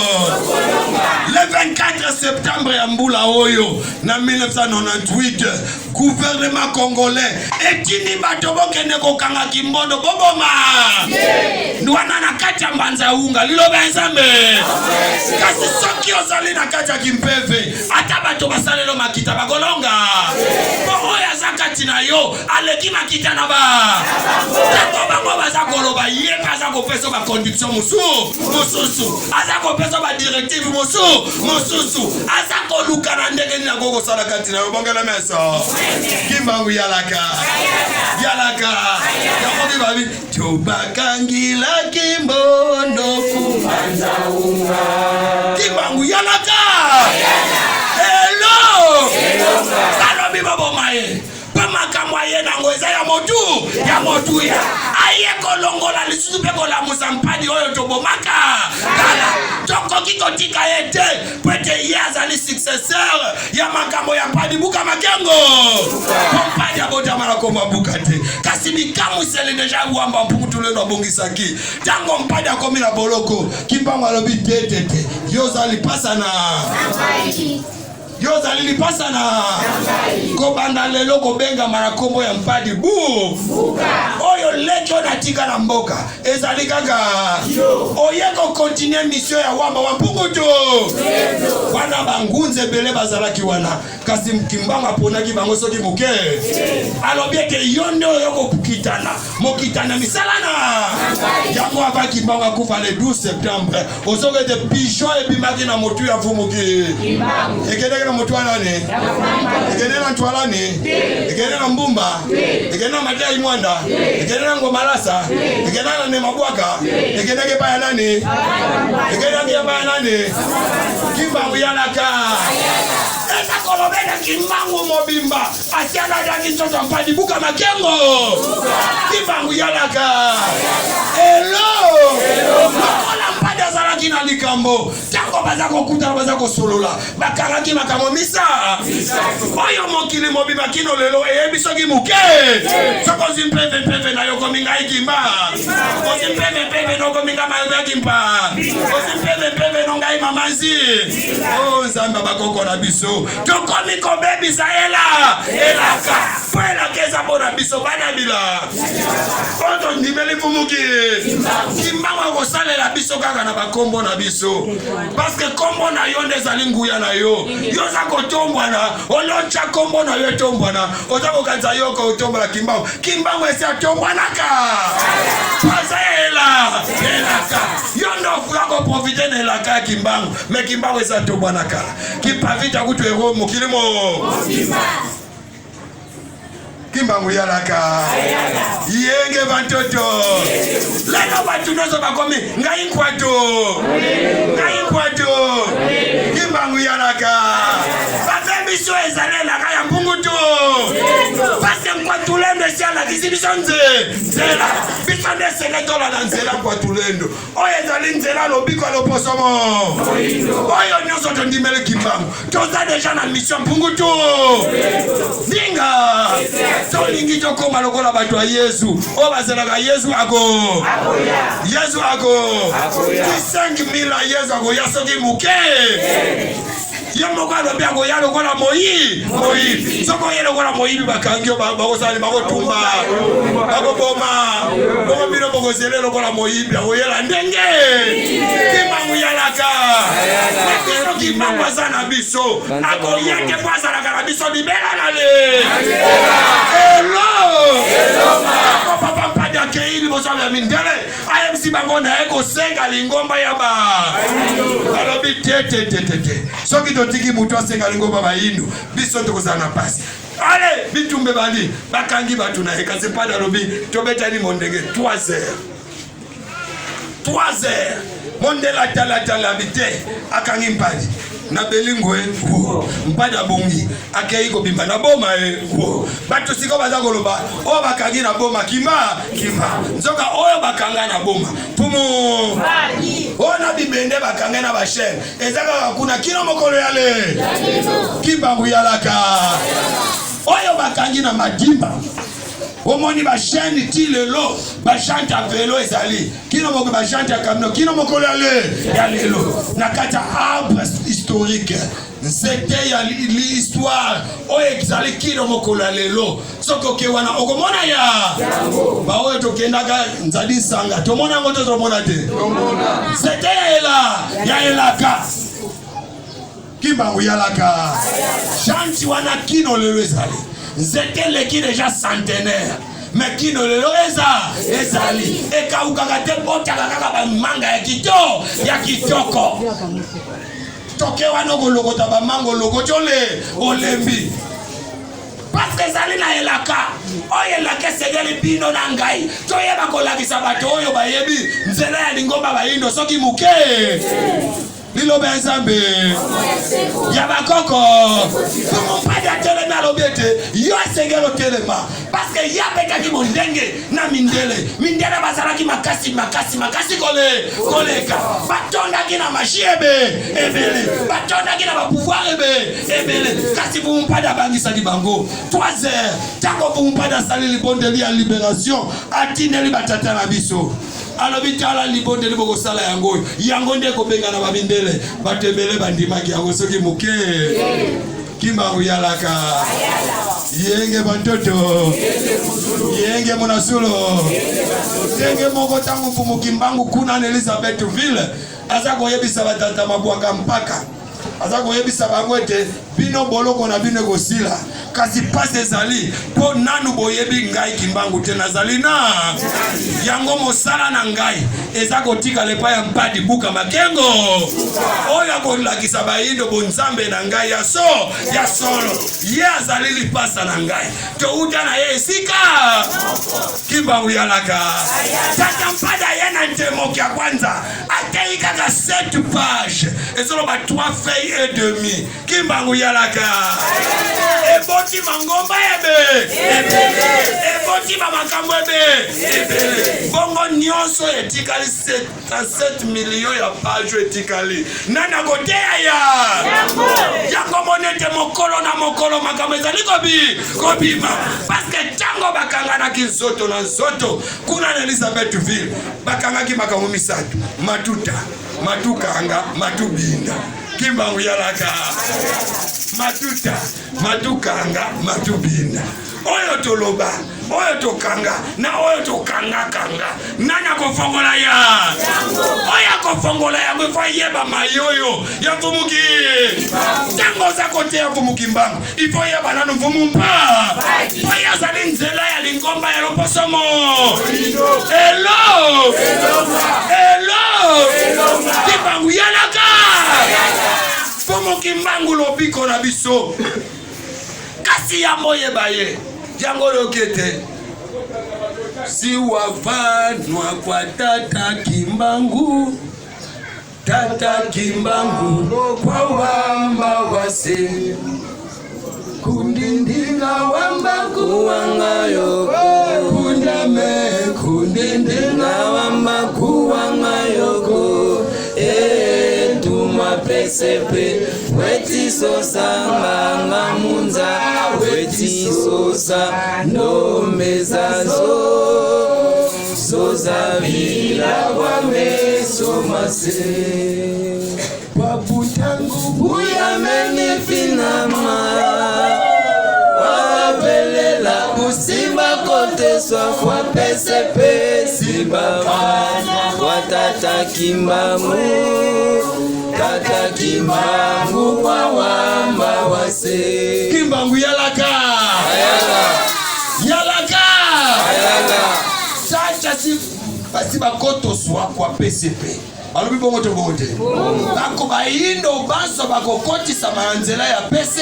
Le 24 septembre ya mbula oyo na 1998, gouvernement congolais etindi bato bokende kokanga Kimbondo, boboma wana na kati ya Mbanza Unga. Liloba ya Nzambe. Kasi soki Soki ozali na kati ya kimpeve, ata bato basalelo makita bakolonga, mpo oyo aza kati na yo aleki makita na ba ntango bango baza koloba, ye mpe aza kopesa baconduction mosusu mosusu, aza kopesa badirective mosusu mosusu, aza koluka na ndenge nini akoki kosala kati na yo. Bongela meso kimbangu yalaka yalaka yango bibabi tobakangilaki mbondo kumanza unga kimbangu yalaka elo balobi baboma ye mpo makambo aye nango eza ya motu ya motuya aye kolongola lisusu mpe kolamusa mpadi oyo tobomaka kala tokoki kotika ye te mpo ete ye azali successeur ya makambo ya mpadi buka makengo mpo mpadi abotama na kombo abuka te kasi bikamwiseli deja wamba mpungu tulendo abongisaki ntango mpadi akomi na boloko kimbangu alobi te te te yo oza lipasa na yo ozali lipasa na kobanda lelo kobengama na nkombo ya mpadi bu oyo leki oyo natika na mboka ezali kaka oye kokontinue mission ya wamba wa mpungutu wana bangunza ebele bazalaki wana kasi kimbangu aponaki bango soki moke alobi ete yo nde oyo kokitana mokitana misala na yango ava kimbangu akufa le 12 septembre ozoki ete pigeon ebimaki na motu ya vumuki ekendaki na motu ya nani ekende na ntwalani ekende na mbumba ekende na matai mwanda ekende na ngomalasa ekende na nemabwaka ekendaki epai ya nani ekendaki epai ya nani kimbangu yalaka eza kolobela kimbangu mobimba asialakaki nzoto mpadi buka makengo kimbangu yalaka elo lokola mpadi azalaki na likambo ntango baza kokutana baza kosolola bakangaki makambo misa oyo mokili mobimba kino lelo eyebi soki moke soki ozwi mpeve mpeve na yo okomi ngai kimba ozwi mpeve mpeve na okomi ngai mayoka kimpa ozwi mpeve mpeve no ngai mamanzi o oh, nzambe bakoko na biso tokomi kobebisa ela elaka mpo elaka eza mpo na biso bana bila oyo tondimeli mfumuki kimbangu akosalela biso kaka na bakombo na biso parceke kombo na yo nde ezali nguya na yo yo oza kotombwana olotya kombo na yo etombwana oza kokanisa yo kotombola kimbangu kimbangu esi atombwanaka aza ela elaka yo nde ofula koprofite na elaka ya kimbangu me kimbangu esi atombwana kala kipavita kutu ero mokili mo kimbangu yalaka yenge bantoto lelo bato nyonso bakomi ngai nkwato ngai nkwato kimbangu yalaka bape biso ezali elaka ya mbungutu pase nkwatulendo esi alakisi biso nze nzela biso nde esenge tolanda nzela nkwatulendo oyo ezali nzela lobiko ya loposomo oyo nyonso tondimeli kimbangu toza deja na mission mpungu tu ninga tolingi tokóma lokola bato ya yesu oyo bazelaka yesu ako yesu ako ti 5000 ya yesu akoya soki moke ye moko alobi akoya lokola moyi moyibi soki oye lokola moyibi bakangi yo bakosala bakotumba bakoboma bongo bino bokozele lokola moyibi akoyela ndenge kimbangu yalaka biso kimbangu aza na biso akoya te mpo azalaka na biso libela na le elo papa mpadi akei liboso ya mindele ayebisi bango naye kosenga lingomba ya ba balobi te te te te te soki totiki moto asenga lingomba bayindu biso tokozala na mpasi ale bitumba ebandi bakangi bato na ye kasi mpadi alobi tobetani mondenge 3 heures 3 heures mondele atalatala te akangi mpadi na belingwe mpadi abongi akei kobimba na boma ye bato sikoyo baza koloba oyo bakangi na boma kima kima nzoka oyo bakanga na boma pumu oyo na bibende bakanga na bachaine eza kaka kuna kino mokolo ya le kimbangu yalaka oyo bakangi na madimba omoni bachaine ti lelo bajante ya velo ezali kino moko bajante ya kamino kino mokolo ya le ya lelo na kati ya arbre historique nzete ya histoire oyo ezali kino mokolo ya lelo soki oke wana okomona ya baoyo tokendaka nzali nsanga tomona yango to tomona te nzete ya ela ya elaka. Kimbangu yalaka shanti wana kino lelo ezali nzete eleki deja centenaire me kino lelo eza ezali ekaukaka te botaka kaka bamanga ya kito ya kitoko toke wana okolokota bamanga olokoti ole olembi Paske ezali na elaka oyo elaka esengeli bino na ngai toyeba kolakisa bato oyo bayebi nzela ya lingomba bayindo soki moke liloba ya Nzambe ya bakoko. Mopadi atelemi alobi ete yo esengeli otelema paske ye abetaki mondenge na mindele. Mindele bazalaki makasi makasi makasi kole koleka, batondaki na maji ebe ebele, batondaki na bapouvoir ebe ebele, kasi Vumupadi abangisaki bango 3 heures. Ntango Vumupadi asali libondeli ya liberation, atindeli batata na biso alobi tala libondeli bokosala yango oyo yango nde ekobengana bamindele. Bato ebele bandimaki yango soki moke. Kimbangu yalaka yenge bantoto yenge monasulo ndenge moko ntango mfumu Kimbangu kuna na Elizabethville aza koyebisa batata mabwaka mpaka, aza koyebisa bango ete bino boloko na bino ekosila, kasi pasi ezali mpo nanu boyebi ngai Kimbangu te. Nazali na yango mosala na ngai eza kotikala epai ya Mpadi Buka Makengo oyo akolakisa bayindo bonzambe na ngai ya so ya solo. Ye azali lipasa na ngai, touta na ye esika Kimbangu yalaka. Tata Mpadi aye na ntemoki ya kwanza ateyi kaka 7 page ezoloba 3 feuilles et demi. Kimbangu yalaka eboti mangomba ebe ebele, eboti ba makambo ebe ebele, bongo nyonso etikali 77 million ya page etikali nani akoteya ya yango? Moni ete mokolo na mokolo makambo ezali kobi kobima, paske ntango bakanganaki nzoto na nzoto kuna na Elizabethville, bakangaki makambo misato: matuta, matukanga, matubinda. Kimbangu yalaka matuta, matukanga, matubinda. Oyo toloba, oyo tokanga na oyo tokangakanga, nani akofongola ya oyo akofongola yango? Ifo ayeba mayoyo ya mfumuki. Ntango oza koteya mfumu Kimbangu, ifo oyeba nanu mfumu mpa oyo azali nzela ya lingomba ya loposomo elo elo Kimbangu yalaka mfumu Kimbangu lobiko na biso. Kasi yango oyeba ye yango oyoki ete siwavanwa kwa tata Kimbangu, tata Kimbangu kwa wamba wase kundindinga wamba kuwanga yoko kundame kundindinga wamba kuwanga yoko etuma pesepe wetisosa nganga munza wetisosa ndombe zazo zozavila kwa meso mase Pabutangu buyamene finama wapelela kusimba koteswa kwa pesepe simba kwa tata Kimbangu, tata Kimbangu kwa wamba wase. Kimbangu yalaka yalaka chacha si basi bakotoswa kwa PCP balobi bongo to bongo te, bako bayindo banso bakokotisama na nzela ya PC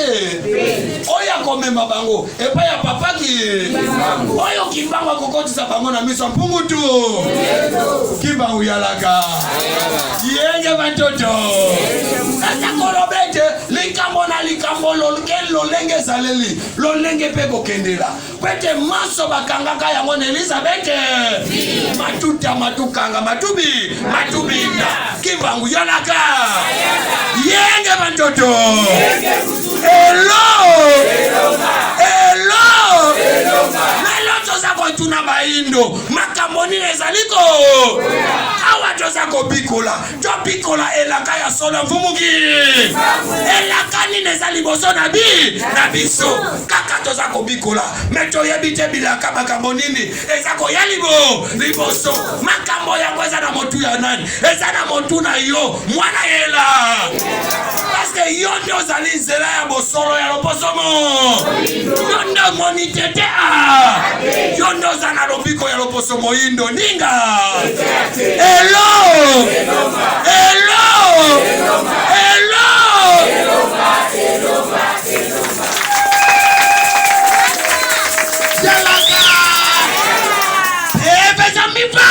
oyo akomema bango epai ya papaki oyo Kimbangu akokotisa bango na miso ya mpungutu. Kimbangu yalaka yenge bantoto ata koloba ete likambo na likambo lolenge ezaleli lolenge mpe kokendela po ete manso bakangaka yango na Elizabeth matuta matukanga matubi matubinda. Kimbangu yalaka yenge bantoto elo elo. Lelo toza kotuna bayindo makambo nini ezali ko awa toza kobikola, tobikola elaka ya solo mfumuki. Elaka nini eza liboso na bi na biso? Kaka toza kobikola me toyebi te bilaka makambo nini eza koya libo liboso. Makambo yango eza na motu ya nani? Eza na motu na yo mwana yela. Paske yo nde ozali nzela ya bosolo ya loposo mo. Yo nde omoni te te a. Yo nde oza na lobiko ya loposo moyindo ninga. Elo! Elo! Elo! Yalaka! Epesa mipa!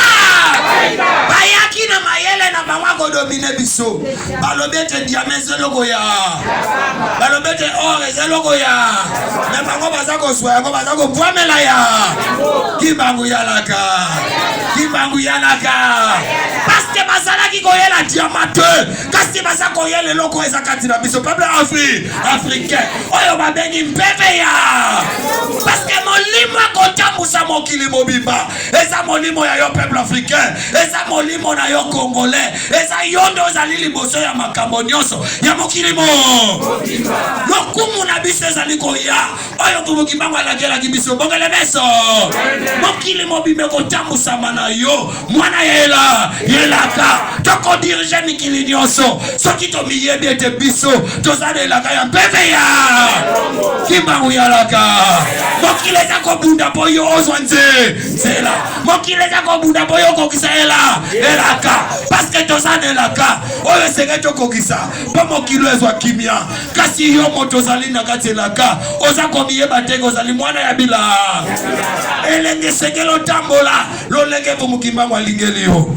Bayaki na mayele na bango akodomine biso. Balobi ete diama eza eloko ya balobi ete or eza eloko ya me bango baza kozwa yango baza kobwamela ya kimbangu yalaka kimbangu yalaka paske bazalaki koyela diama te kasi baza koyela eloko eza kati na biso peuple afri africain oyo babengi mpeve ya paske molimo akotambusa mokili mobimba eza molimo ya yo peuple africain eza molimo na yo congolais eza yo nde ozali liboso ya makambo nyonso ya mokili mo lokumu na biso ezali koya oyo mfumu kimbangu alakelaki biso bongele meso mokili mobimba ekotambusama na yo mwana yela yelaka tokodirige mikili nyonso soki tomiyebi ete biso toza na elaka ya mpeve ya kimbangu yalaka mokili eza kobunda mpo yo ozwa nze nzela mokili eza kobunda mpo yo okokisa ela elaka paske toza na elaka oyo esengeli tokokisa mpo mokili ezwa kimia kasi yo moto ozali na kati elaka oza komiyeba te ozali mwana ya bila elenge esengeli otambola lolenge mfumu kimbangu alingeli yo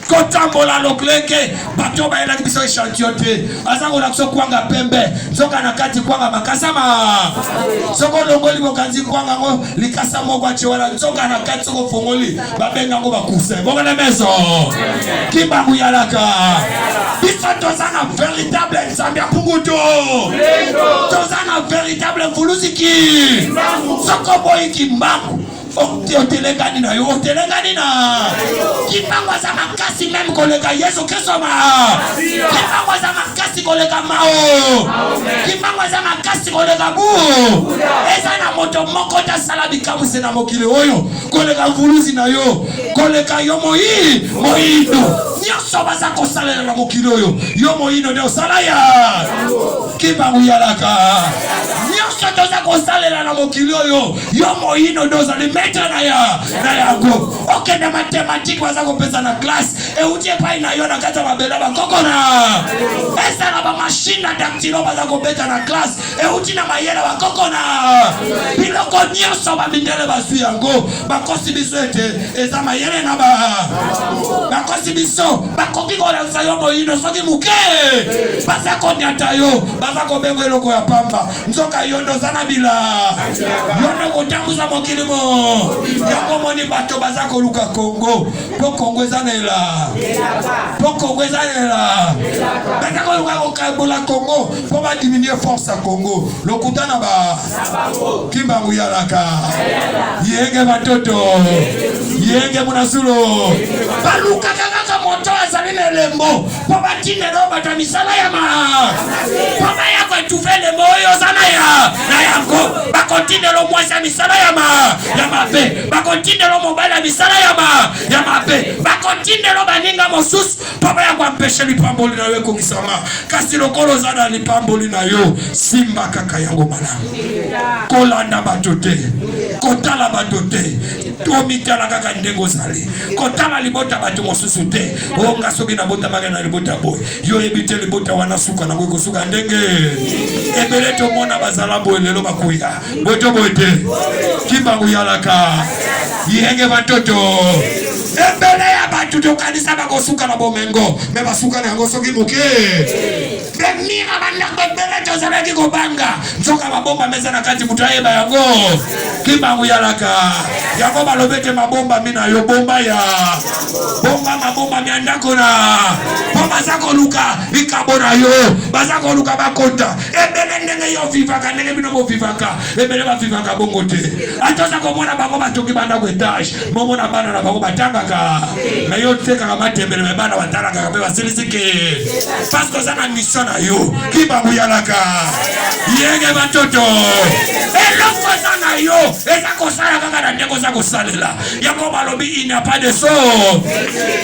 kotambola loklenge bato bayelaki biso echantillon te aza kolakisa kwanga pembe nzoka na kati kwanga makasama soki olongoli bokanzi kwanga yango likasa moko atie wana nzoka na kati soki ofongoli babenga yango bacoussin bongo na meso kimbangu yalaka biso toza na véritable nzambe ya mpungutu toza na véritable mvuluziki soki oboyi kimbangu otelengani na yo otelengani na kimbangu aza makasi meme koleka yesu kristo ma kimbangu aza makasi koleka mao kimbangu aza makasi koleka bu eza na moto moko te asala bikamwisi na mokili oyo koleka mvuluzi na yo koleka yo moi moyindo nyonso baza kosalela na mokili oyo yo moyindo nde osala ya kimbangu yalaka nyonso toza kosalela na mokili oyo yo moyindo nde ozali maître na ya na yango okende matematike baza kopesa na classe euti epai na yo na kati ya mabele bakoko na ezala bamashine na dactylo baza kobeta na classe euti na mayele bakoko na biloko nyonso bamindele bazwi yango bakosi biso ete eza mayele na ba bakosi biso bakoki kolakisa yo moyindo soki moke baza konyata yo baza kobenga eloko ya pamba nzoka yo nde oza na bila yo nde okotambusa mokili mo yango omoni bato baza koluka kongo mpo kongo eza na ela mpo kongo eza na ela baza koluka kokabola kongo mpo badiminue force ya kongo lokuta na ba kimbangu yalaka yenge batoto yenge munasulu balukaka kaka moto azali na elembo mpo batindela oyo bato ya misala ya ma mpo baya koetufe elembo oyo oza na ya na yango bakotindela mwasi ya misala ya ma ya mabe bakotindela mobali ya misala ya ma ya mabe bakotindela baninga mosusu mpo baya koampeshe lipamboli na yo ekokisama kasi lokola oza na lipamboli na yo simba kaka yango malamu kolanda bato te kotala bato te omitala kaka ndenge ozali kotala libota bato mosusu te o nga soki nabotamaka na libota boye yo oyebi te libota wana suka nango ekosuka ndenge ebele tomona bazala boye lelo bakuya boye to boye te kimbangu yalaka yenge batoto ebele ya bato tokanisa bakosuka na bomengo me basuka na yango soki moke bemira bandako ebele tozalaki kobanga nzoka mabombami eza na kati moto ayeba yango kimbangu yalaka yango balobi ete mabombami na yo bomba ya bomba mabombami ya ndako na mpo baza koluka likabo na yo baza koluka bakonta ebele ndenge yo vivaka ndenge bino bovivaka ebele bavivaka bongo te ata oza komona bango batongi bandako etage momona bana na bango batangaka me yo otekaka matembele me bana batalakaka mpe basilisi ke parceke oza na mission na yo kibangu yalaka yenge batoto eloko eza na yo eza kosala kaka na ndenge oza. aza kosalela yango. Balobi il n'y a pas de sort,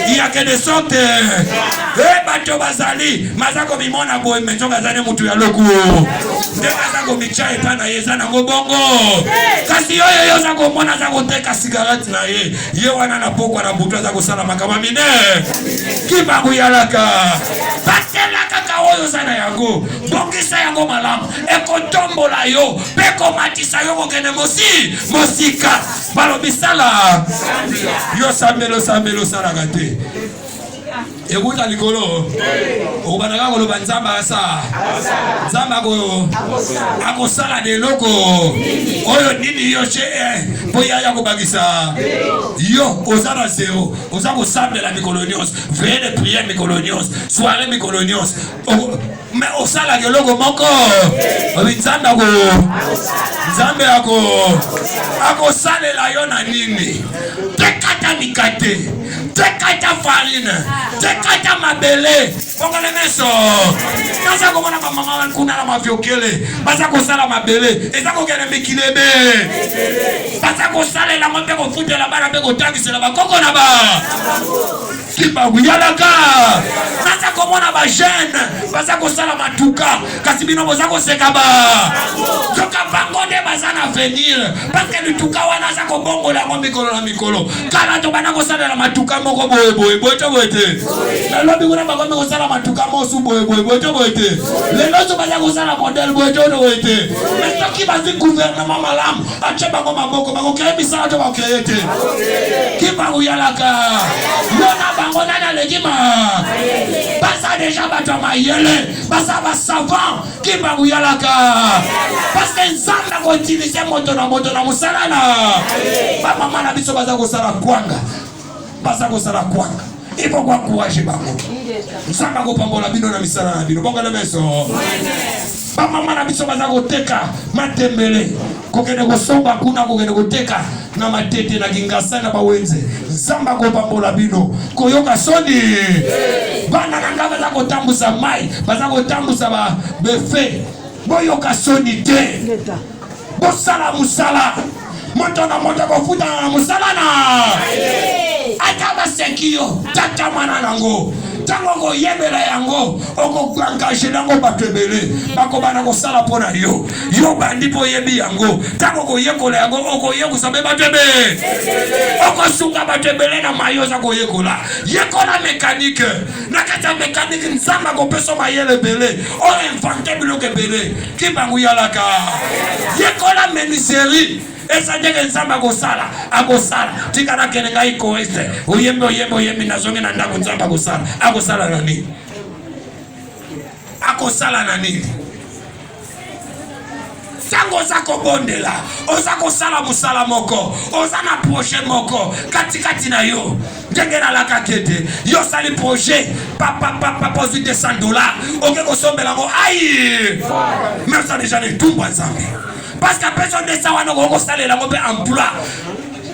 il y a que de sorte. E bato bazali baza komimona boye, me nzoka aza ne motu ya loku, ndenge aza komitya epai na ye eza nango bongo. Kasi oyo yo oza komona aza koteka sigarete na ye, ye wana na pokwa na butu aza kosala makambo minene. Kibanguyalaka, batela kaka oyo oza na yango, bongisa yango malamu, ekotombola yo mpe ekomatisa yo kokende mosi mosika. Balobi sala yo sambelo, sambelo osalaka te, ekuta likolo, okobanda kaka koloba Nzambe asa, Nzambe akosala na eloko oyo nini yo ce mpo yaya kobakisa yo. Oza na zero, oza kosambela mikolo nyonso, veille de prière mikolo nyonso, soirée mikolo nyonso, me osalaka eloko moko. Obi Nzambe ako, Nzambe ako akosalela yo na nini? Tekata mikate, tekata farine, tekata mabele, bongole meso. Naza komona bamama kuna na maviokele baza kosala mabele, eza kokende mikili ebe, baza kosalela yango mpe kofutela bana mpe kotangisela bakoko na ba kibabuyalaka. Naza komona bajeune baza kosala matuka, kasi bino boza koseka ba soka. Bango nde baza na avenir, parce que lituka wana aza kobongola yango mikolo na mikolo. Kala tobanda kosalela matuka moko boye boye boye to boye te. Nalobi kuna bakomi kosala matuka mosu boye boye boye to boye te. Lelo so baza kosala modèle boye to boye te. Mais soki bazwi gouvernement malamu, atye bango maboko, bakocréer misala to bakocréer te? Kibanguyalaka, yo na bango nani aleki? Ma baza déjà bato ya mayele, baza basavant. Kibanguyalaka, parce que Nzambe akoutiliser moto na moto na mosala na. Bamama na biso baza kosala kwanga, baza kosala kwanga, il faut koencourager bango. Nzambe akopambola bino na misala na bino. Bongana meso. Bamama na biso baza koteka matembele, kokende kosomba kuna, kokende koteka na Matete, na Kingasa, na bawenze, Nzambe akopambola bino. Koyoka soni. Bana na ngai baza kotambusa mai, baza kotambusa ba befe, boyoka soni te, bosala mosala. Moto na moto akofutana na mosala na. Ata baseki yo, tata mwana nango, ntango okoyebela yango, okoengager yango, bato ebele bakobanda kosala mpo na yo. Yo bandi mpo oyebi yango. Ntango okoyekola yango, okoyekosa mpe bato ebele, okosunga bato ebele na mayo oza koyekola. Yekola mécanique. Na kati ya mécanique, Nzambe akopesa mayele ebele oyo inventer biloko ebele. Kimbangu yalaka. Yekola menuiserie, eza ndenge Nzambe akosala, akosala. Tika nakende ngai choriste, oyembi, oyembi, oyembi, nazongi na ndako. Nzambe akosala. Akosala na nini? Akosala na nini? Ntango oza kobondela, oza kosala mosala moko, oza na projet moko katikati na yo. Ndenge nalakaki ete yo osali projet, papapapapa, ozwi 200 $, oke kosombela yango ai, mais oza déjà na etumbu ya Nzambe, parce que apesi yo 200 wana, okoki kosalela yango mpe emploi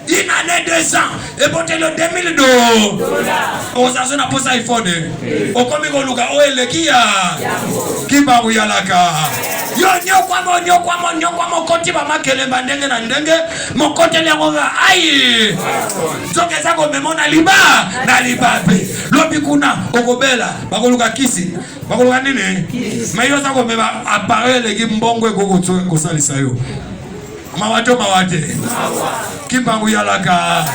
une année, 2 ans, eboteli yo 2000 do. Oza so na posa iPhone, okomi koluka oyo eleki ya Kimbangu yalaka. Yo nyokwama, onyokwama, onyokwama, okoti bamakelemba ndenge na ndenge, mokoteli yango nga ai, nzoka eza komema na liba na libabe. Lobi kuna okobela, bakoluka kisi, bakoluka nini, mais yo oza komema appareil eleki mbongo ekoki kosalisa yo. Mawa to mawa te? Kimbangu yalaka.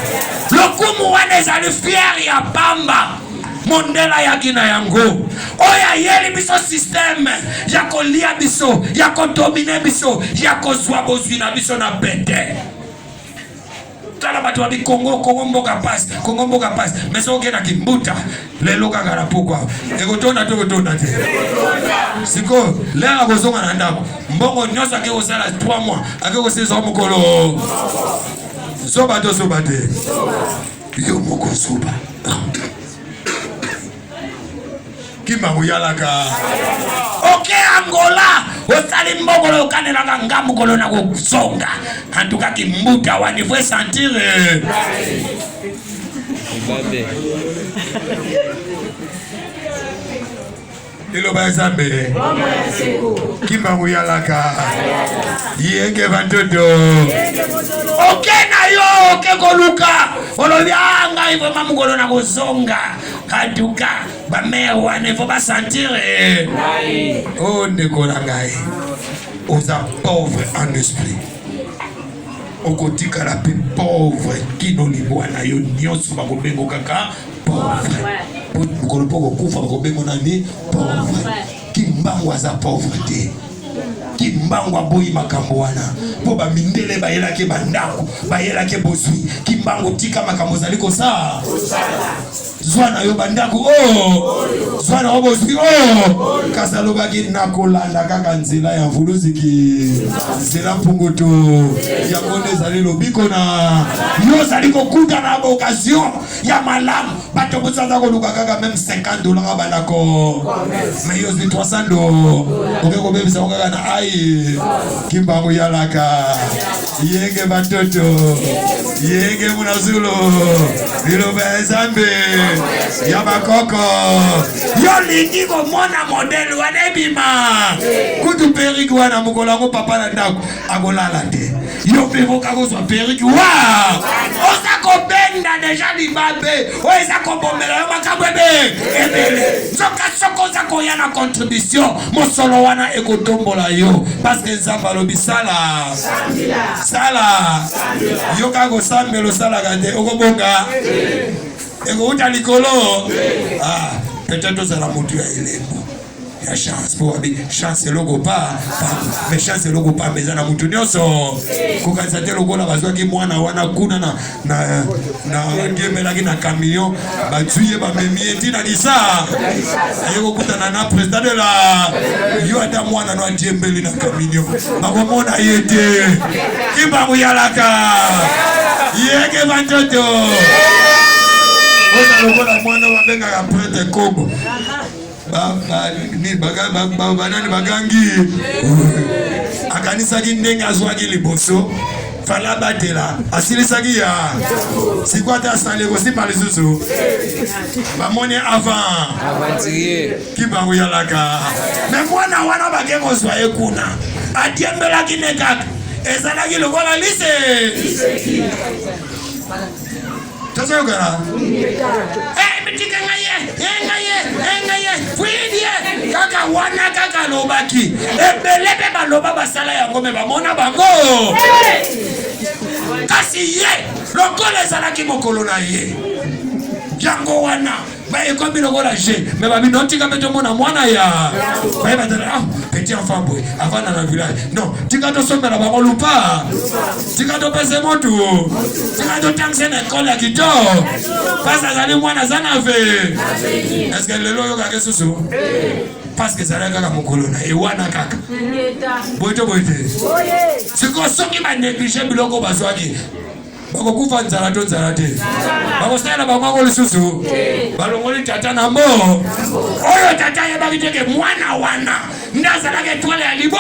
Lokumu wana ezali fierté ya pamba. Mondele ayaki na yango, oyo ayeli biso système ya kolia biso, ya kodominer biso, ya kozwa bozwi na biso na pete. Tala bato babi Kongo, Kongo mboka pasi, Kongo mboka pasi, mais soki okendaki mbuta lelo kaka na pokwa, ekotonda to ekotonda te? Sikoyo lere akozonga na ndako, mbongo nyonso ake kosala 3 mois, ake kosilisa mokolo. Zoba to zoba te? Yo moko zoba. Kimbangu yalaka. Oke Angola, osali mbongo, okanelaka nga mokolo na kozonga. En tout cas kimbuta wani faut sentir. Libabe. Liloba ya Nzambe. Kimbangu yalaka. Yenge bantoto. Oke na yo oke koluka. Olobi ah ngai vraiment mokolo na kozonga. Aduka ba mère wana il faut ba sentir. Oh ndeko na ngai. Oza pauvre en esprit. Okotikala pe pauvre kino libwa na yo nyonso bakobengo kaka pauvre. Mokolo mpo kokufa bakobengo nani pauvre. Kimbangu aza pauvre te. Kimbangu aboyi makambo wana mpo bamindele bayelaki bandako bayelaki bozwi. Kimbangu tika makambo ozali kosala zwa na yo bandako o oh! zwa na yo bozwi o oh! kasi alobaki nakolanda kaka nzela ya mvuluziki nzela mpungutu yango nde ezali lobiko na yo ozali kokuta na baokazio ya malamu bato mosusu aza koluka kaka meme 50 dollar abandako me yo ozwi 300 do oke kobebisa ngo kaka na ai kimbangu yalaka yenge batoto yenge munazulu liloba ya nzambe ya bakoko yo lingi komona modele wana ebima kutu perike wana mokolo yango papa na ndako akolala te yo mpe moka kozwa perike wa oza kobenda deja libabe oyo eza kobomela yo makambo ebe ebele nzoka soki oza koya na contribution mosolo wana ekotombola yo parceke nzambe alobi sala sala yo kaka kosambela osalaka te okobonga ekowuta likolo ah, peut-être ozala motu ya elembo ya chance mpo babi chance eloko pa mais chance eloko pamba eza na motu nyonso kokanisa te lokola bazwaki mwana wana kuna na na na diemelaki na camion bazwi ye bamemi ye ntina kisa aye kokutana na président de la yo ata mwana no adiembeli na camion bakomona ye te kimbangu yalaka yeke bantoto oza lokola mwana babengaka prêtre kongo banani bagangi akanisaki ndenge azwaki liboso fala abatela asilisaki ya sikoyo ata asali ekosimba lisusu bamoni avant kimbangu yalaka me mwana wana bake kozwa ye kuna adiembelaki ne kaka ezalaki lokola lise tozoyokana tika ngai ye ngai ye ngai ye fuidie kaka wana kaka alobaki ebele mpe baloba basala yango me bamona bango kasi ye lokola ezalaki mokolo na ye yango wana ekomi lokola je me babino tika mpe tomona mwana ya bayeba tala ah petit enfant boye avanda na village non tika tosombela bango lupa tika topese motu tika totangise na ekole ya kitoko mpasi azali mwana aza na ve eske lelo oyokaka susu parceke ezalaki kaka mokolo na ye wana kaka boye to boye te sikoyo soki baneglige biloko bazwaki bakokufa nzala to nzala te bakosalela bango yango lisusu balongoli tata na mbo oyo tata ayebaki te ke mwana wana nde azalaki etwale ya libo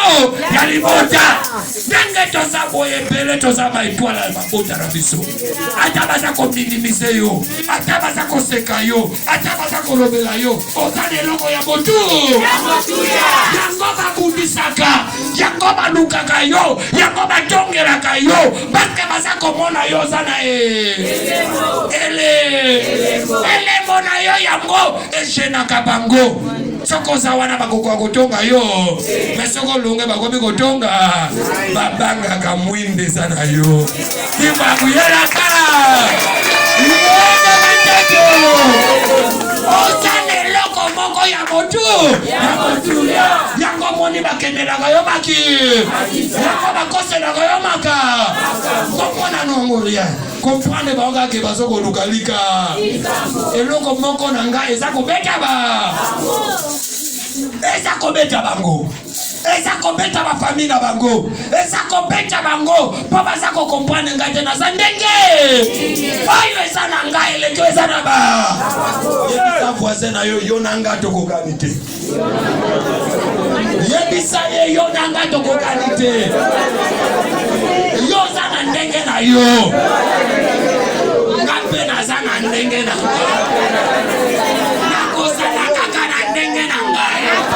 ya libota ndenge toza boye ebele toza baetwale ya mabota na biso ata baza kominimize yo ata baza koseka yo ata baza kolobela yo oza na eloko ya motu yango babundisaka yango balukaka yo yango batongelaka yo parceke baza komona yo oza na e ele elembo na yo yango egenaka bango soki oza wana bakokoka kotonga yo me soki olonge bakomi kotonga babangaka mwinda eza na yo kimbangu yelaka yena batoto oza na eloko moko ya motu yango moni bakendelaka yo maki yango bakoselaka yo maka komona nongo rien comprendre bango kaka ke bazo koluka lika eloko moko na ngai eza kobeta ba eza kobeta bango eza kobeta bafamille na bango eza kobeta bango mpo baza kokomprendre ngai te naza ndenge oyo eza na ngai eleki oyo eza na ba yebisa voisin na yo yo na ngai tokokani te yebisa ye yo na ngai tokokani te yo oza na ndenge na yo nga mpe naza na ndenge na ngai nakozala kaka na ndenge na ngai.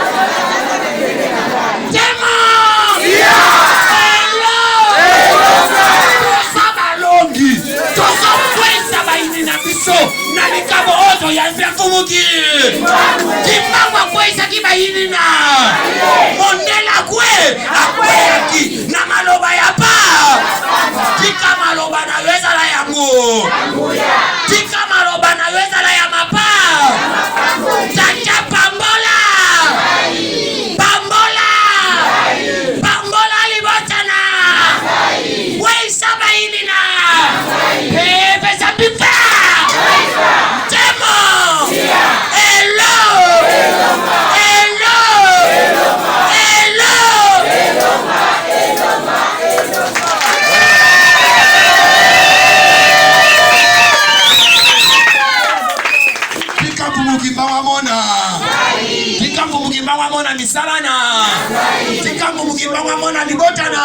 Tika maloba na yo ezala ya mapa. Tata pambola. Pambola. Pambola libota na. Weisa bayini na. Pesa bipa. Temo. Elo. Elo. Elo. Tika Mfumu Kimbangu amona. Tika Mfumu Kimbangu amona misala na. Tika Mfumu Kimbangu amona libota na.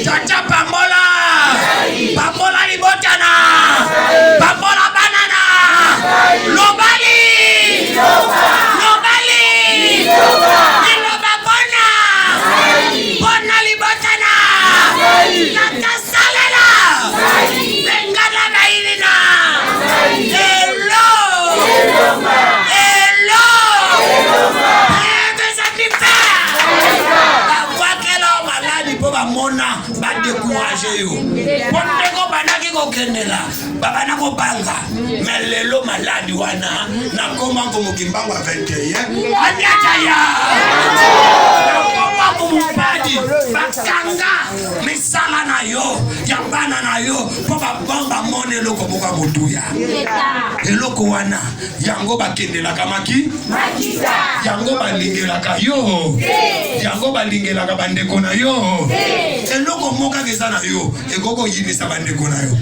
Tata pambola. Pambola libota na. Pambola bana na. Lobali. Lobali. Liloba pona. Pona libota na. Tata salela. Bengana bayini na. Elo. Elo. Pesa pipa. Babwakela yo maladi mpo bamona badécourage yo mpo ndenge obandaki kokendela babanda kobanga me lelo maladi wana nakoma Mfumu Kimbangu ya 21 aniata ya nakoma mopadi bakanga misala na yo ya bana na yo mpo bamona eloko moko ya motuya eloko wana yango bakendelaka maki yango balingelaka yo yango balingelaka bandeko na yo eloko moko kaka eza na yo ekoki koyinisa bandeko na yo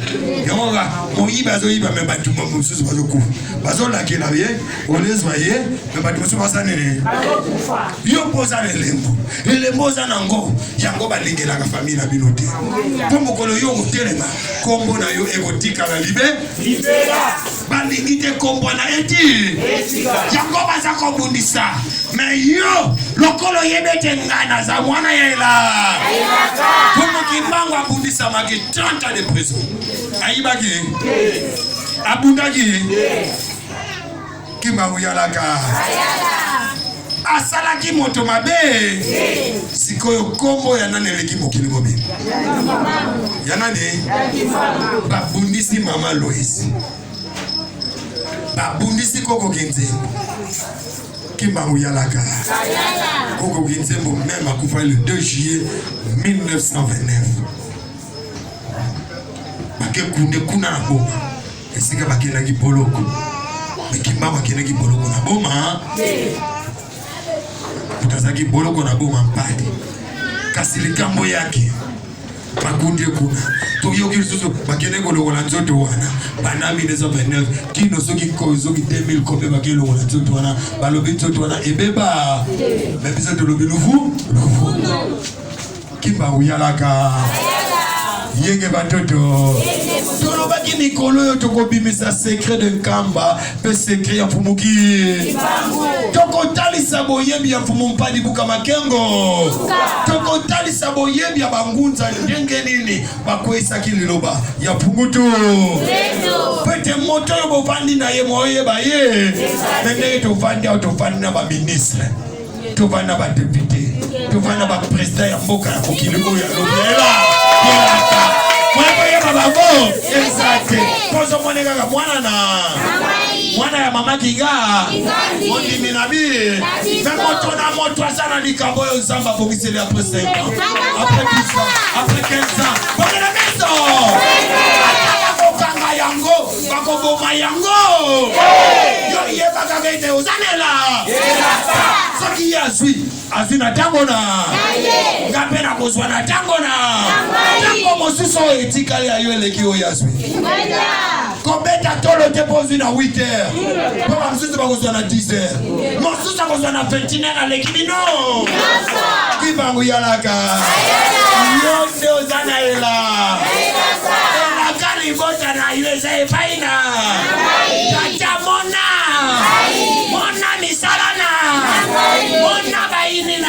yango kaka moyibi azoyiba me bato mosusu bazokufa bazolakela ye olezwa ye me bato mosusu baza nini yo mpo oza na elembo elembo oza nango yango balingelaka famille na bino te mpo mokolo yo okotelema nkombo na yo ekotikala libe balingi te nkombo na eti yango baza kobundisa me yo lokola oyebi ete ngai naza mwana ya ela Mfumu Kimbangu abundisamaki 30 ans de prison ayibaki abundaki Kimbangu yalaka asalaki moto mabe sikoyo nkombo ya nani eleki mokili mobimba ya nani babundisi mama Lois babundisi koko Kinzembo Kimbangu yalaka koko Kinzembo même akufa le 2 juillet 1929 bake kunde kuna na Boma esika bakendaki boloko me Kimbangu akendaki boloko na Boma moto azalaki boloko na Boma mpadi kasi likambo yake bakundi ye kuna toyoki lisusu bakende kolongola nzoto wana banda 1929 kino soki soki 2000 combien bakei longola nzoto wana balobi nzoto wana ebeba me biso tolobi luvu luvu Kimbangu yalaka yenge batoto tolobaki mikolo oyo tokobimisa secret de Nkamba mpe secret ya Mfumuki tokotalisa boyebi ya Mfumu Mpadi Buka Makengo tokotalisa boyebi ya bangunza ndenge nini bakweyisaki liloba ya Mpungutu po ete moto oyo bovandi na ye moyeba ye me ndenge tovandi awa tovandi na baministre tovandi na badéputé tovandi na baprésident ya mboka ya mokili oyo alobi ela moyeba bango eza te pozomone kaka mwana na mwana ya mama Kinga mondimi na bi me moto na moto aza na likambo oyo Nzambe abongiseli après 5 ans, après 10 ans, après 15 ans bongela miso ata bakokanga yango bakoboma yango yo yeba kaka ete ozanela soki ye azwi azwi na ntango na nga mpe nakozwa na ntango na ntango mosusu oyo etikali ya yo eleki oyo azwi kobeta tolo te mpo ozwi na 8 heures mpo bamosusu bakozwa na 10 heures mosusu akozwa na 21 heures aleki bino Kimbangu yalaka yo nde oza na ela elaka libota na yo eza epai na tata mona mona misala na mona bayini na